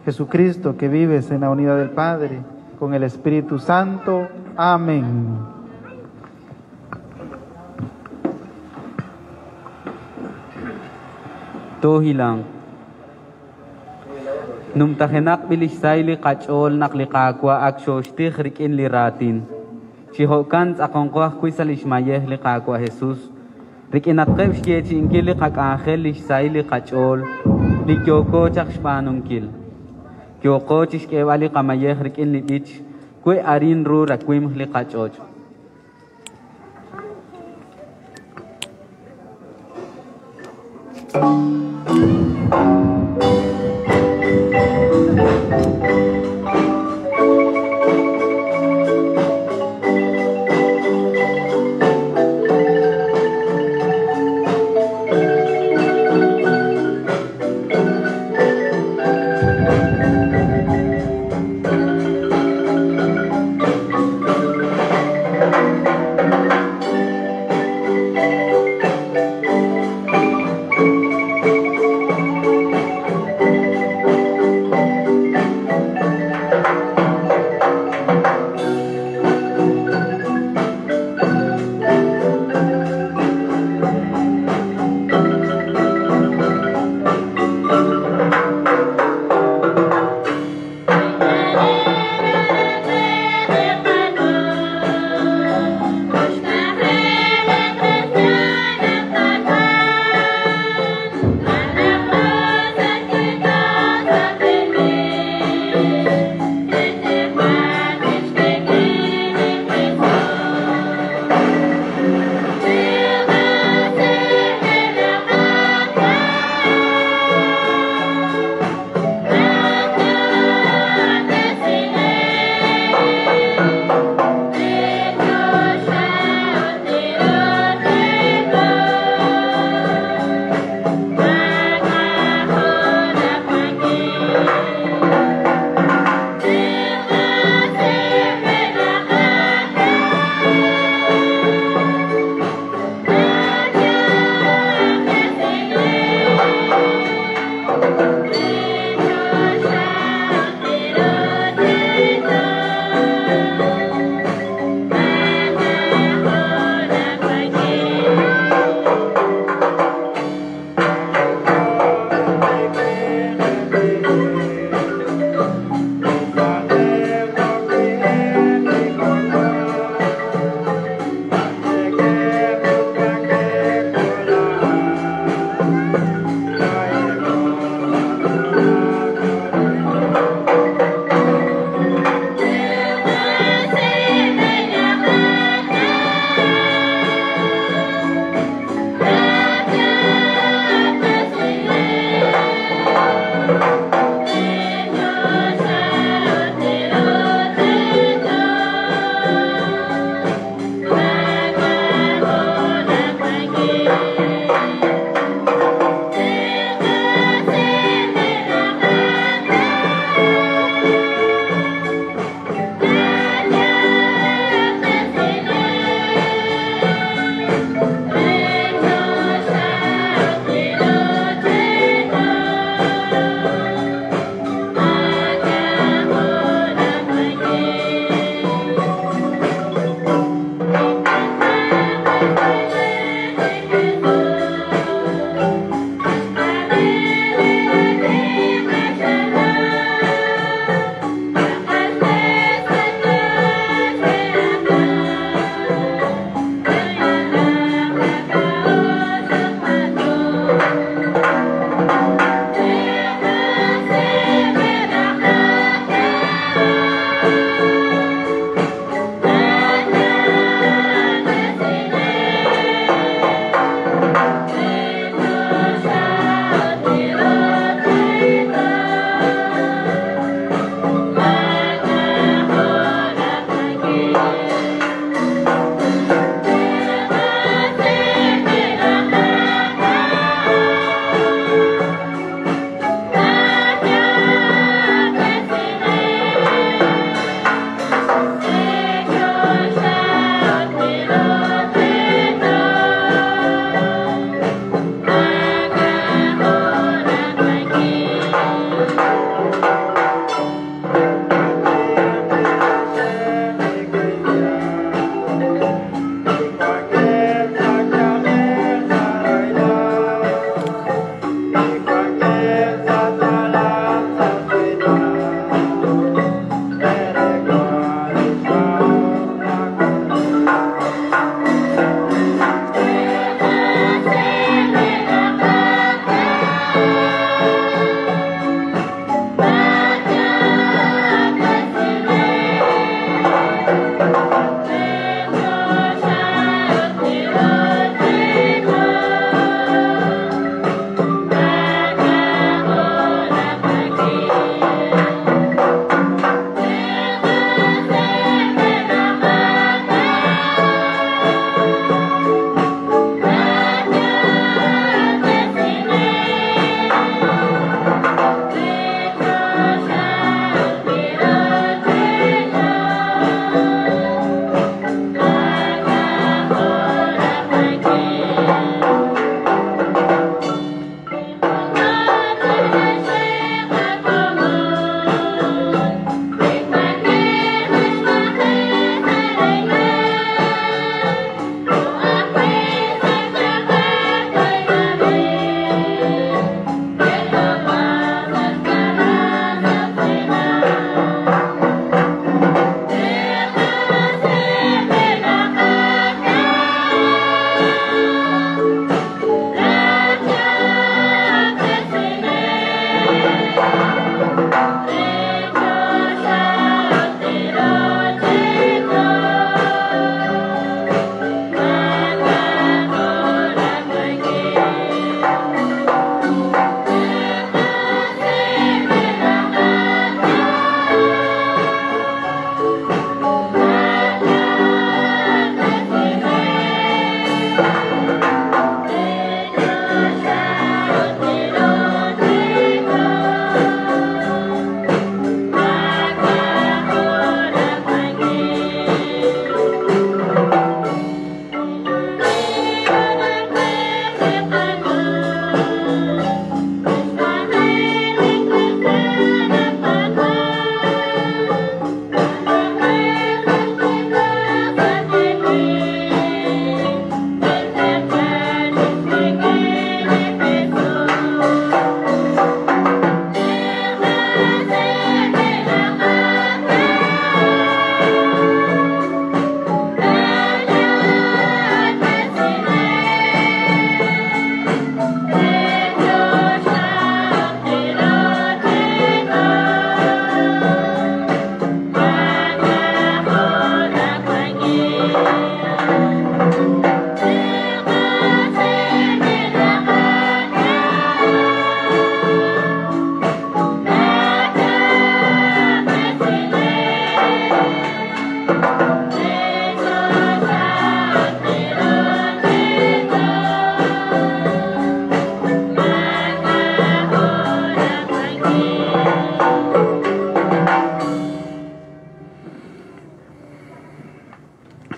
Jesucristo, que vives en la unidad del Padre, con el Espíritu Santo. Amén. Toohilanq. Numtajenaq b'ilixsay li qach'ool naq li Qaawa' ak xooxtij rik'in li raatin. Chi jo'kan tz'aqonqo ajwi' sa' lix mayej li Qaawa' Jesus. Rik'inatqeb' xyeechi'inkil li qak'anjel lix sahil li qach'ool li yooko chaq xb'aanunkil. Yooko chixk'eeb'al li qamayej rik'in li b'ich we arin ru rakwimj li qach'och'. Thank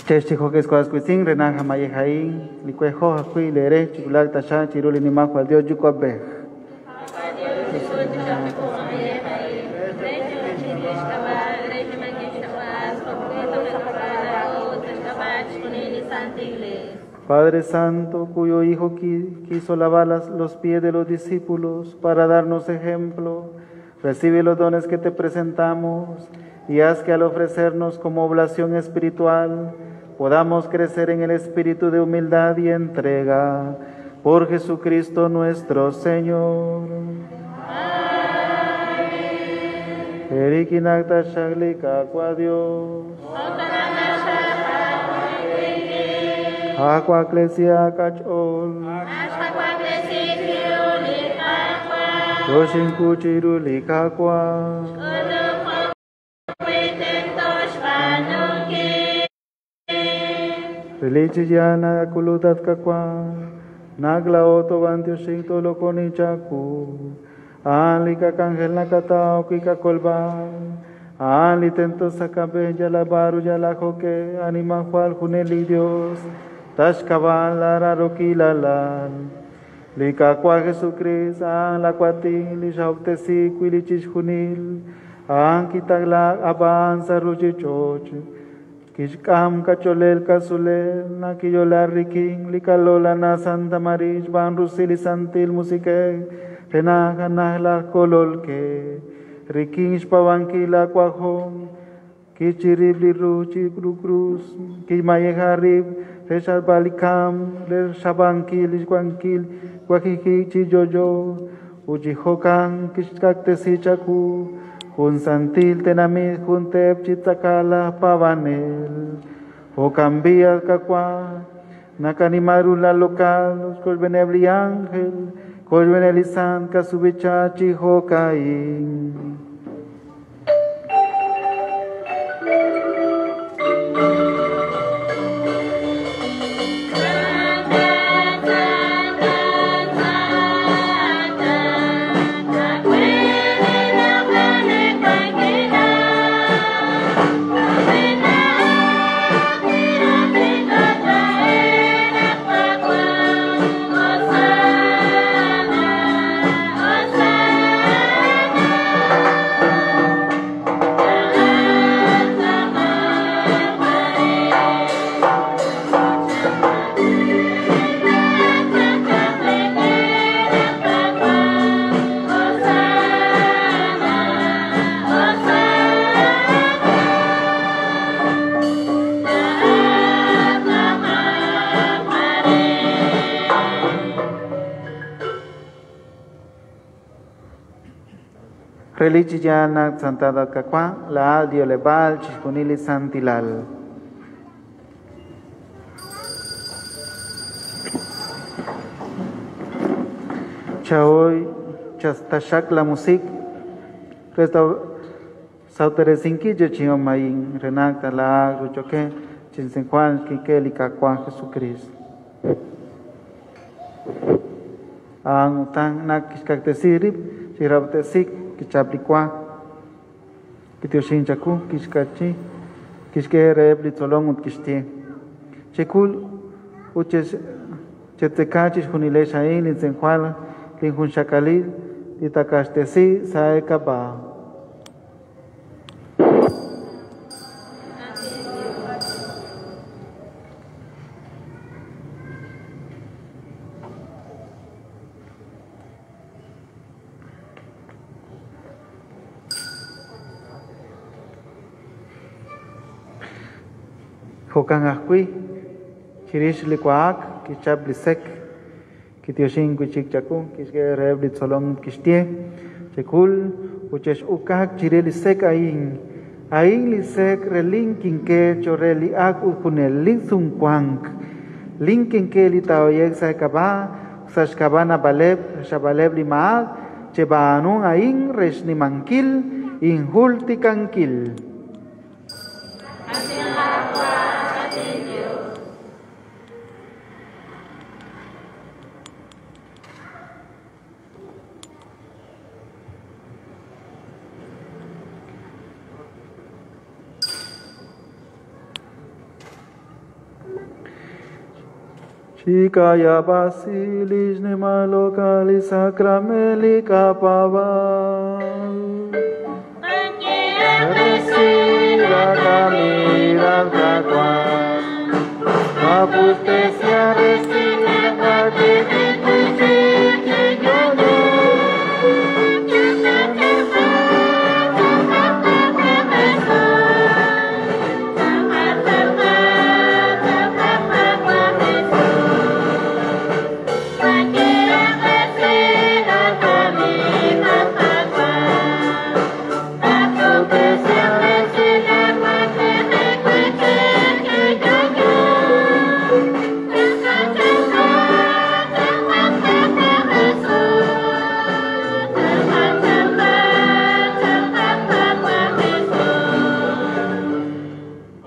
Chextijokeskuaskuitzin renaja mayejaín, licuejo ajui lere chikulak tasha chiruli nimajua Dios yucuabej. Padre Santo, cuyo Hijo quiso lavar los pies de los discípulos para darnos ejemplo, recibe los dones que te presentamos y haz que al ofrecernos como oblación espiritual podamos crecer en el espíritu de humildad y entrega. Por Jesucristo nuestro Señor. Amén. Dios. Aqua Ecclesia Cachol. Yoshin Kuchiruli Kakwa. Religiana Kulutat Kakwa. Nagla Oto Bantioshin Tolokoni Chaku. Ali Kakangel Nakatao Kika Kolba. Ali Tento Sakabe Yalabaru Yalajoque. Anima Jual Juneli Dios. Tashkabal Araroquilalal. Likakwa Jesucristo, an la cuatin, lishautesi, cuilichis junil, an kitagla, avanza ruchichoch, kishkam cacholel casulel, nakiyola rikin, likalola na Santa Marish, van rusili santil musique, renaja nahla kololke, rikin shpavanquila cuajón, kichiribli ruchi cruz, kimayejarib, Reshal balikam, le shabankil, ishguankil, guajijichi yoyo, ujihokan, kishkaktesichaku, junsantil tenamit, juntep chitzakala pavanel, hokambia kakwa, nakanimaru la local, kolbenebli ángel, kolbenelisan, kasubichachi hokain. Religiana Santa Kakwa, la Diolebal, Chispunili Santilal. Chaoy, Chastashak la music, Resta Sauteresinki, Yochion Mayin, Renacta la Ruchoque, Chinsen Juan, Kikeli Kakwa, Jesucristo. Ang Utang Nakishkaktesirip, Chirabtesik. Kichaplikwa, Kitioshinchaku, Kishkachi, Kishke Litzolón, Utkishti. Chekul, Uches, Chetekachish, Junile Shain, Linzenjuala, Linjunchakalil, Itakashtesi, Saekaba. Jokan ajkui, chirish likuak, kichap lisek, kitioshin kuchik chaku, kishke reb litzolón kishtie, chekul, uchesh ukak chirelisek ain, ain lisek relin kinke choreli ak ujunel zunkuank, lin kinke litaoyek saekaba, sashkabana baleb, shabaleb limaad, chebaanun ain reshnimankil, injultikankil. Chikaya basilis ne malokali sacrameli kapabal. Reciba camina kakwa. Apustesia reciba que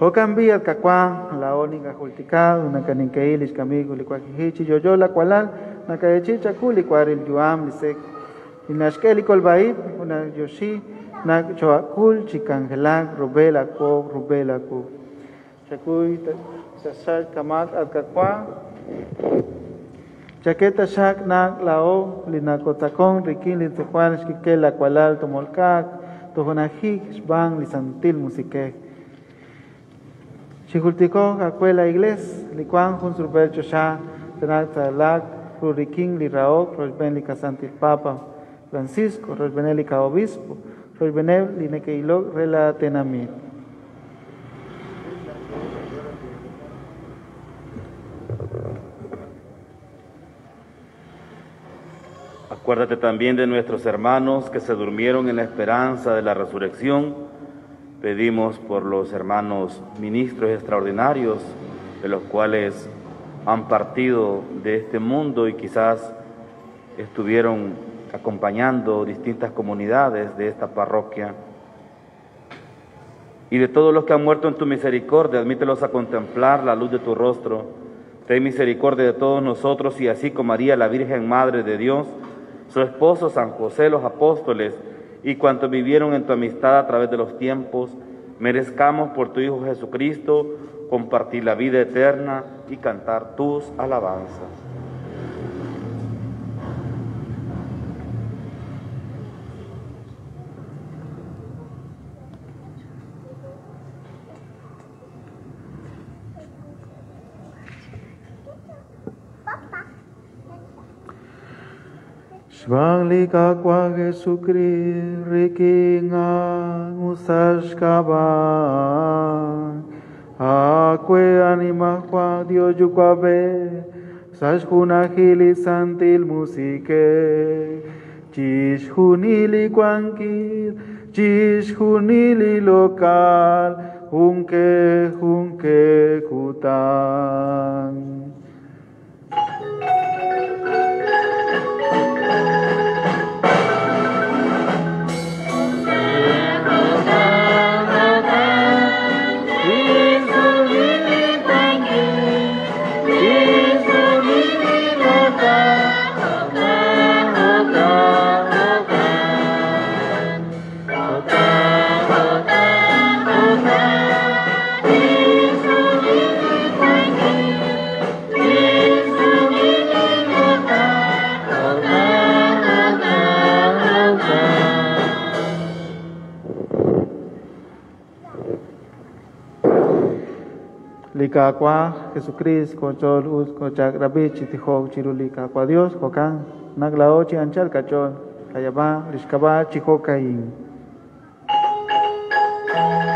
Hokan kakwa, la oninga jultika, una kaninkeilish kamigo, licuajijichi, yoyola cualal, nakaechicha kuli cuaril yuam, lisek, inashkeli kolbaib, una yoshi, nak choakul, chikangelak, rubela ko, rubela ku. Chakuy, sasal kamak atkakwa, chaqueta shak nak lao, linakotakon, rikin, litzejuan, xkikela cualal, tomolkak, tojonajik, xban, lisantil musike. Chijultico, Acuela Igles, Licuan, Junsurbel Chosha, Tenaltalak, Ruriquín, Liraoc, Rosben Licasantil Papa, Francisco, Rosbenelica Obispo, Rosbenel, Linequeilo, Rela Tenamit. Acuérdate también de nuestros hermanos que se durmieron en la esperanza de la resurrección. Pedimos por los hermanos ministros extraordinarios, de los cuales han partido de este mundo y quizás estuvieron acompañando distintas comunidades de esta parroquia. Y de todos los que han muerto en tu misericordia, admítelos a contemplar la luz de tu rostro. Ten misericordia de todos nosotros y así como María, la Virgen Madre de Dios, su esposo San José, los apóstoles, y cuantos vivieron en tu amistad a través de los tiempos, merezcamos por tu Hijo Jesucristo compartir la vida eterna y cantar tus alabanzas. Xbang kakwa Jesucristo, rikinga usashkaba, akwe anima kwa Dios yukabe, sashkunahili santil musike, chishunili kwankil, chishunili local, junque junque kutan. Likakwa Jesucristo kochol us kochak rabichi tijok chirulikakwa Dios jokan naglaochi anchal kachol kayaba rishkaba chijokain. Thank you.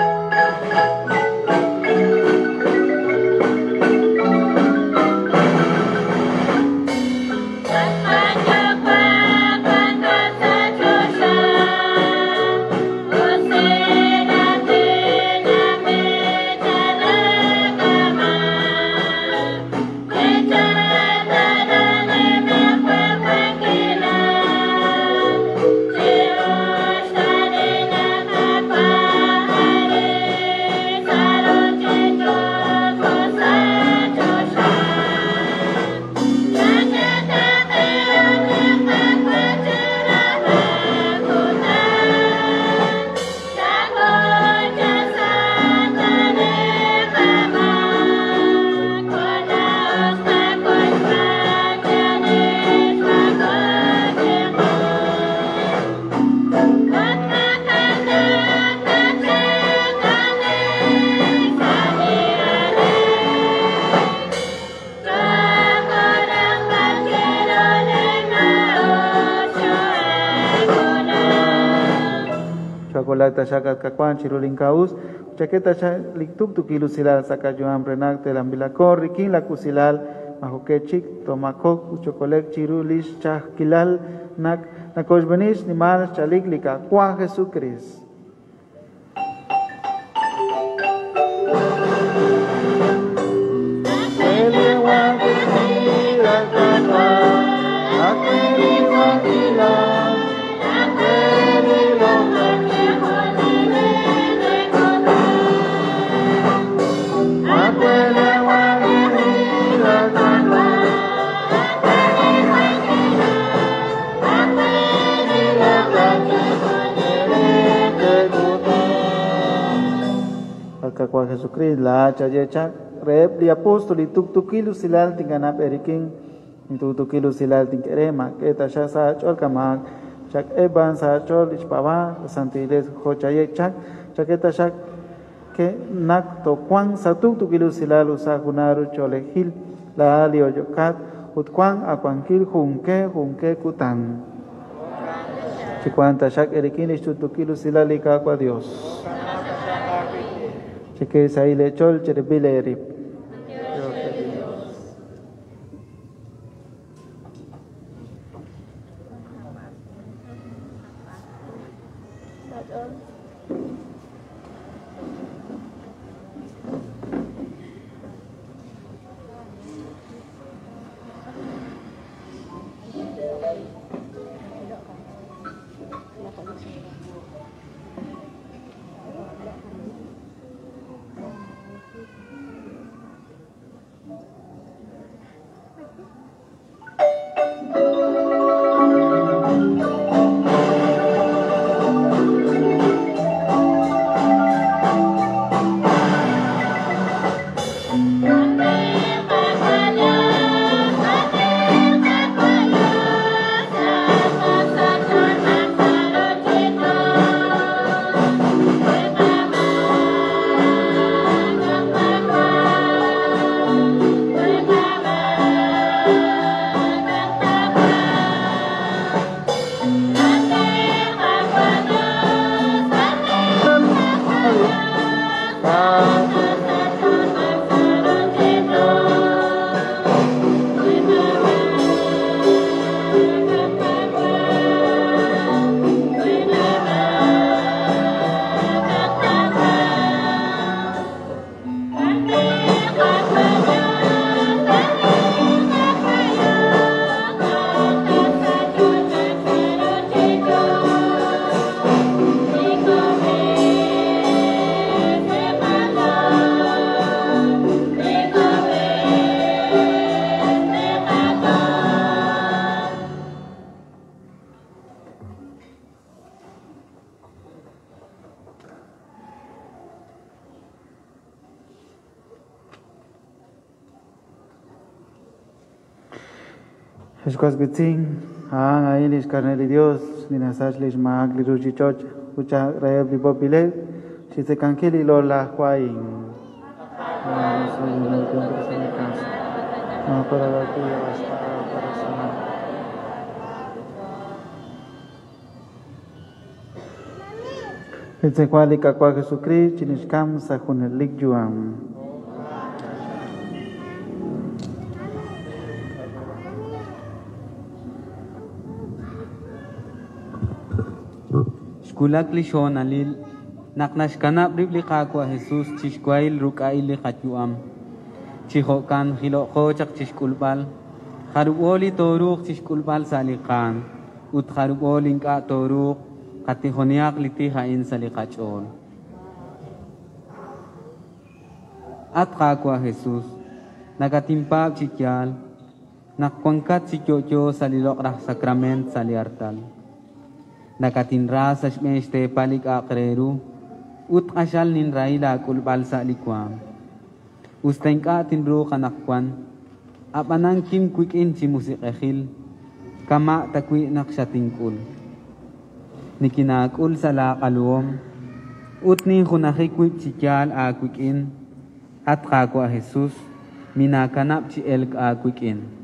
Chocolate taxak kakuan chirulin kaus, chaqueta liktuk ilusilal sakayuam renak telambilako rikin la kusilal majoquechik tomakok uchocolec chirulish chajquilal nak nakoxbenish nimal chaliklika Juan Jesucristo. Jesucristo la chayecha rep li apóstol tuktukilu silal tinganap erikin tuktukilu silal tinkerema que tasha sa chol kamak chak eban sa chol ichpaba santiles hochayecha chaqueta shak que nak to kwan sa tuktukilu silal usa junaru cholejil la ali oyokat utkuan akuankil junque junque kutan chicuanta shak erikin tuktukilu silal ikakua Dios. Cheque saile chol cherebile rip. Escuasquitzin, aan ailis carnel Dios, ninasachlis maagli ruchichoch, ucha raebli popile, chisecankili lola huain. No para la tuya basta para sanar. Etzecualica cua Jesucristo, chinishkam sajunelik yuam. Xkulak li xonalil, naq naxkanab' rib' li Qaawa' Jesus chixk'uayil ruk'a'il li qayu'am. Chijo'kan jilo'qo chaq chixk'ulb'al, jarub'o li tooruuq chixk'ulb'al sa' li qaan, ut jarub'o li ink'a' tooruuq qatijoniaq li tij a'in sa' li qach'ool. At Qaawa' Jesus, nakatinpaab' chi yaal, naq wankat chi yo'yo sa' li loq'laj sacrament sa' li artal. Nakatinra sa xb'een xteepal li k'a'aq re ru, ut q'axal ninrahi laak'ulb'al sa' li waam. Usta ink'a' tinruuq anaqwan, ab'anan kim wik'in chi musiq'ejil, kama' tawi' naq xatink'ul. Nikinaak'ul sa' laaq'aluhom, ut ninjunaji wib' chi yaal aawik'in, at Qaawa' Jesus, minaakanab' chi elk aawik'in.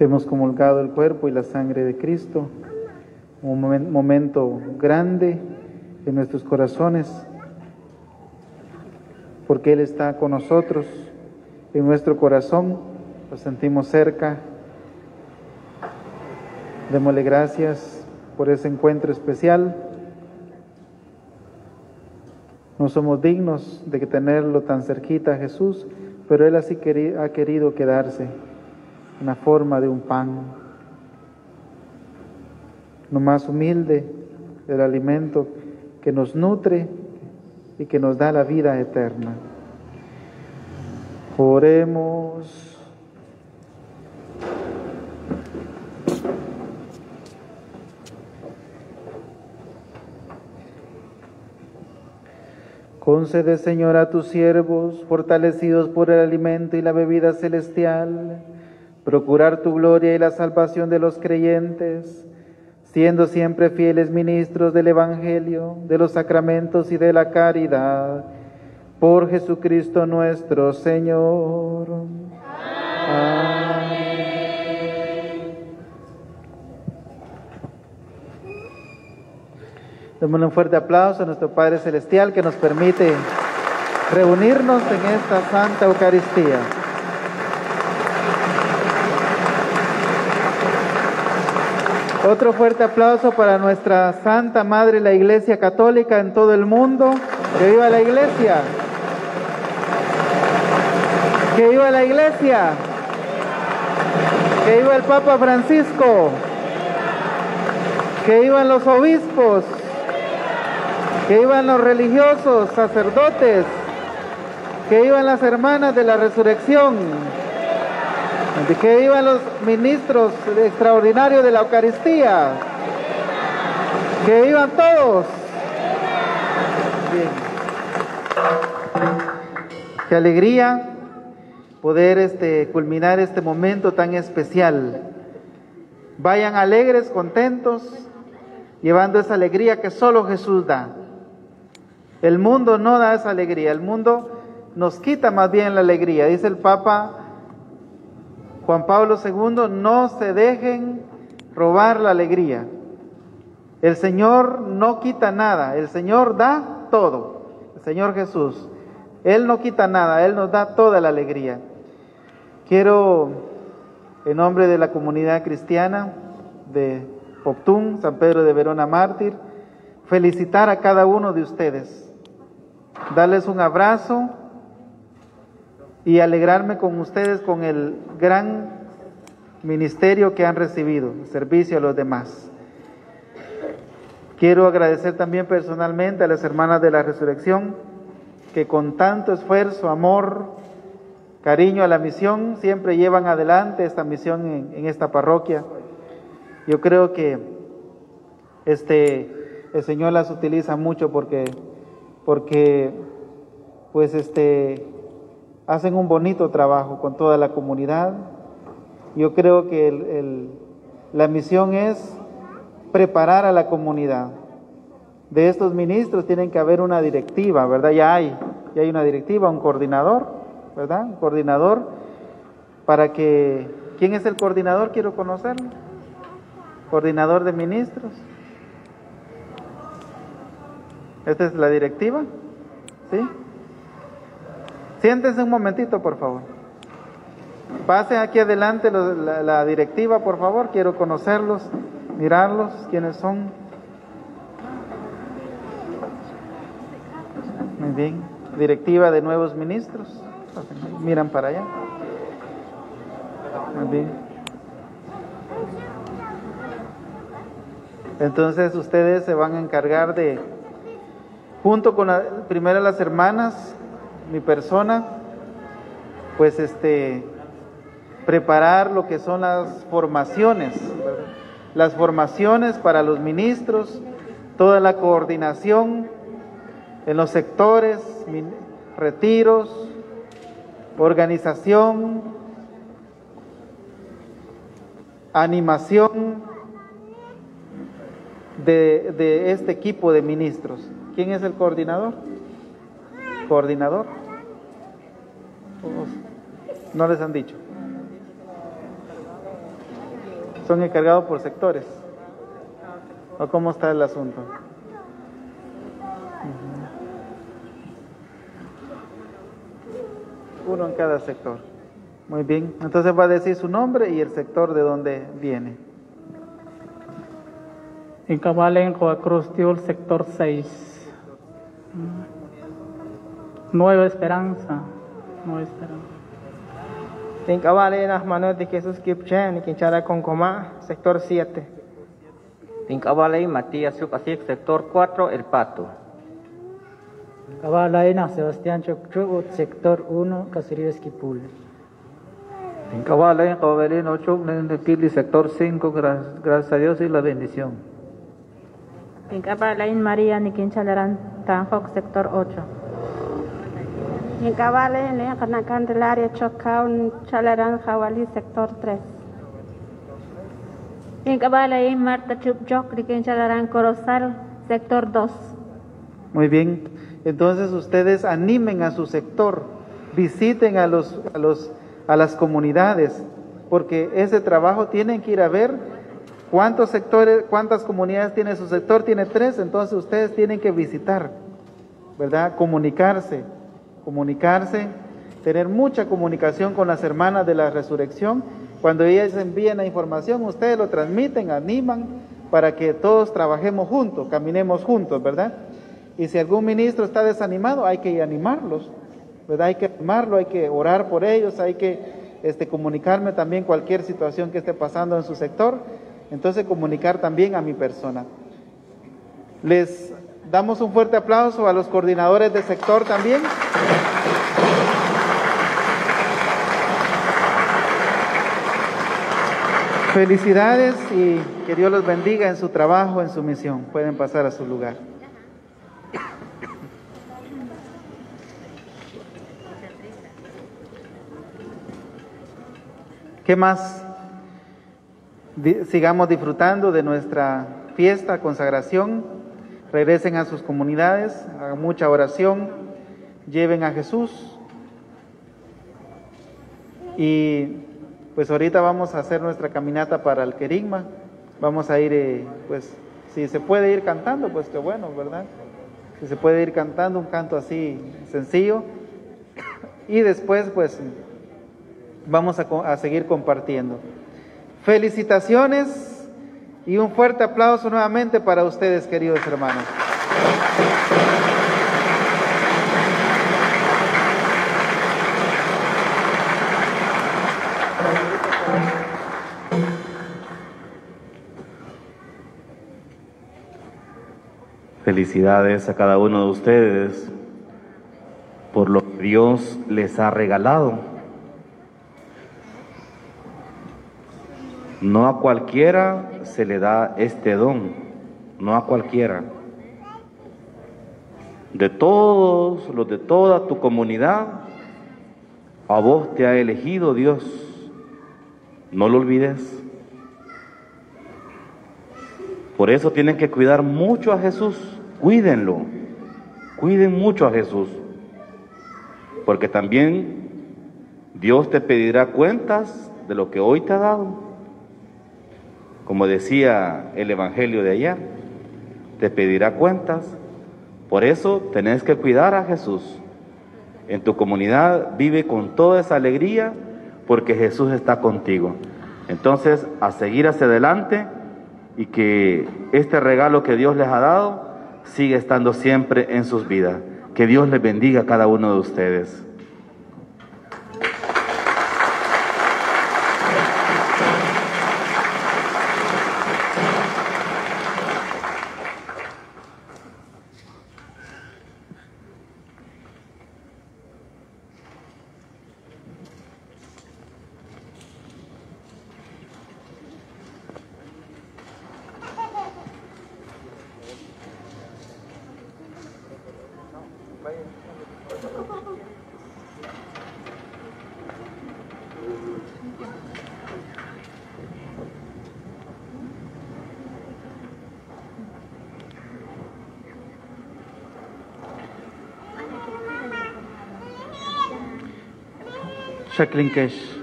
Hemos comulgado el cuerpo y la sangre de Cristo, un momento grande en nuestros corazones, porque Él está con nosotros en nuestro corazón, lo sentimos cerca. Démosle gracias por ese encuentro especial. No somos dignos de tenerlo tan cerquita a Jesús, pero Él así ha querido quedarse en la forma de un pan. Lo más humilde del alimento que nos nutre y que nos da la vida eterna. Oremos. Concede, Señor, a tus siervos, fortalecidos por el alimento y la bebida celestial, procurar tu gloria y la salvación de los creyentes, siendo siempre fieles ministros del Evangelio, de los sacramentos y de la caridad. Por Jesucristo nuestro Señor. Amén. Démosle un fuerte aplauso a nuestro Padre Celestial que nos permite reunirnos en esta Santa Eucaristía. Otro fuerte aplauso para nuestra Santa Madre, la Iglesia Católica en todo el mundo. ¡Que viva la Iglesia! ¡Que viva la Iglesia! ¡Que viva el Papa Francisco! ¡Que vivan los obispos! ¡Que vivan los religiosos, sacerdotes! ¡Que vivan las hermanas de la resurrección! ¡Que vivan los ministros extraordinarios de la Eucaristía! ¡Que vivan todos! Bien. ¡Qué alegría poder culminar este momento tan especial! Vayan alegres, contentos, llevando esa alegría que solo Jesús da. El mundo no da esa alegría, el mundo nos quita más bien la alegría. Dice el Papa Juan Pablo II, no se dejen robar la alegría. El Señor no quita nada, el Señor da todo. El Señor Jesús, Él no quita nada, Él nos da toda la alegría. Quiero, en nombre de la comunidad cristiana de Poptún, San Pedro de Verona Mártir, felicitar a cada uno de ustedes, darles un abrazo y alegrarme con ustedes con el gran ministerio que han recibido, el servicio a los demás. Quiero agradecer también personalmente a las hermanas de la Resurrección, que con tanto esfuerzo, amor, cariño a la misión, siempre llevan adelante esta misión en esta parroquia. Yo creo que el Señor las utiliza mucho porque pues, hacen un bonito trabajo con toda la comunidad. Yo creo que la misión es preparar a la comunidad. De estos ministros tienen que haber una directiva, ¿verdad? Ya hay una directiva, un coordinador, ¿verdad? Un coordinador para que... ¿Quién es el coordinador? Quiero conocerlo. Coordinador de ministros. Esta es la directiva, ¿sí? Siéntense un momentito, por favor. Pasen aquí adelante la directiva, por favor. Quiero conocerlos, mirarlos, quiénes son. Muy bien. Directiva de nuevos ministros. Miran para allá. Muy bien. Entonces ustedes se van a encargar de, junto con primero las hermanas, mi persona, pues preparar lo que son las formaciones, ¿verdad? Las formaciones para los ministros, toda la coordinación en los sectores, retiros, organización, animación de este equipo de ministros. ¿Quién es el coordinador? ¿Coordinador? No les han dicho. Son encargados por sectores. ¿O cómo está el asunto? Uno en cada sector. Muy bien. Entonces va a decir su nombre y el sector de donde viene. En Cabalen, Cruz Tiul, sector 6. Nueva Esperanza. Nueva Esperanza. En Cabalen, Manuel de Jesús Kipchen, Quinchara Concomá, sector 7. En Cabalen, Matías Yupasik, sector 4, El Pato. Cabalaina, Sebastián Chocchugut, sector 1, Caserío Esquipul. En Cabalain, Cabelino, Chuc, sector 5, gracias a Dios y la bendición. En Cabalain, María Niquinchalarán, Tanjok, sector 8. En Cabalain, Candelaria, Chocao, Chalarán, Jawali, sector 3. En Cabalain, Marta Chupjoc, Niquinchalarán, Corozal, sector 2. Muy bien. Entonces ustedes animen a su sector, visiten a las comunidades, porque ese trabajo tienen que ir a ver cuántos sectores, cuántas comunidades tiene su sector, tiene 3, entonces ustedes tienen que visitar, ¿verdad? Comunicarse, tener mucha comunicación con las hermanas de la resurrección. Cuando ellas envíen la información, ustedes lo transmiten, animan para que todos trabajemos juntos, caminemos juntos, ¿verdad? Y si algún ministro está desanimado, hay que animarlos, ¿verdad? Hay que animarlo, hay que orar por ellos, hay que comunicarme también cualquier situación que esté pasando en su sector. Entonces, comunicar también a mi persona. Les damos un fuerte aplauso a los coordinadores de sector también. Felicidades y que Dios los bendiga en su trabajo, en su misión. Pueden pasar a su lugar. ¿Qué más? Sigamos disfrutando de nuestra fiesta, consagración. Regresen a sus comunidades, hagan mucha oración, lleven a Jesús. Y pues ahorita vamos a hacer nuestra caminata para el Querigma. Vamos a ir, pues si se puede ir cantando, pues qué bueno, ¿verdad? Si se puede ir cantando un canto así sencillo. Y después, pues vamos a seguir compartiendo. Felicitaciones y un fuerte aplauso nuevamente para ustedes, queridos hermanos. Felicidades a cada uno de ustedes por lo que Dios les ha regalado. No a cualquiera se le da este don, no a cualquiera. De todos los de toda tu comunidad, a vos te ha elegido Dios. No lo olvides. Por eso tienen que cuidar mucho a Jesús. Cuídenlo. Cuiden mucho a Jesús. Porque también Dios te pedirá cuentas de lo que hoy te ha dado. Como decía el Evangelio de ayer, te pedirá cuentas. Por eso tenés que cuidar a Jesús. En tu comunidad vive con toda esa alegría porque Jesús está contigo. Entonces, a seguir hacia adelante y que este regalo que Dios les ha dado siga estando siempre en sus vidas. Que Dios les bendiga a cada uno de ustedes. Jacqueline Kesh.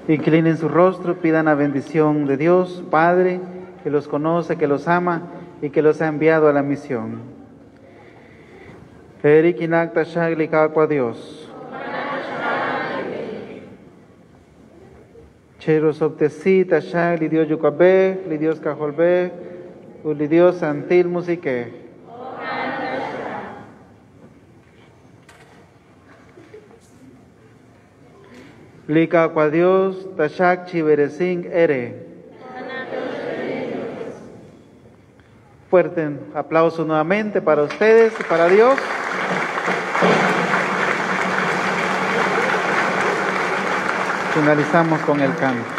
Inclinen su rostro, pidan la bendición de Dios, Padre, que los conoce, que los ama y que los ha enviado a la misión. Eric inacta shagli kakwa Dios. Cheros obtesita shagli Dios yukabe, li Dios kajolbe, uli Dios santil musique. Lika kwa Dios, tashak chiberesing ere. Fuerte aplauso nuevamente para ustedes y para Dios. Finalizamos con el canto.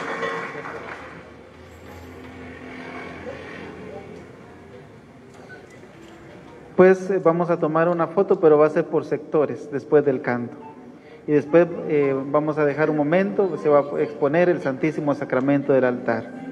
Pues vamos a tomar una foto, pero va a ser por sectores después del canto. Y después vamos a dejar un momento, se va a exponer el Santísimo Sacramento del altar.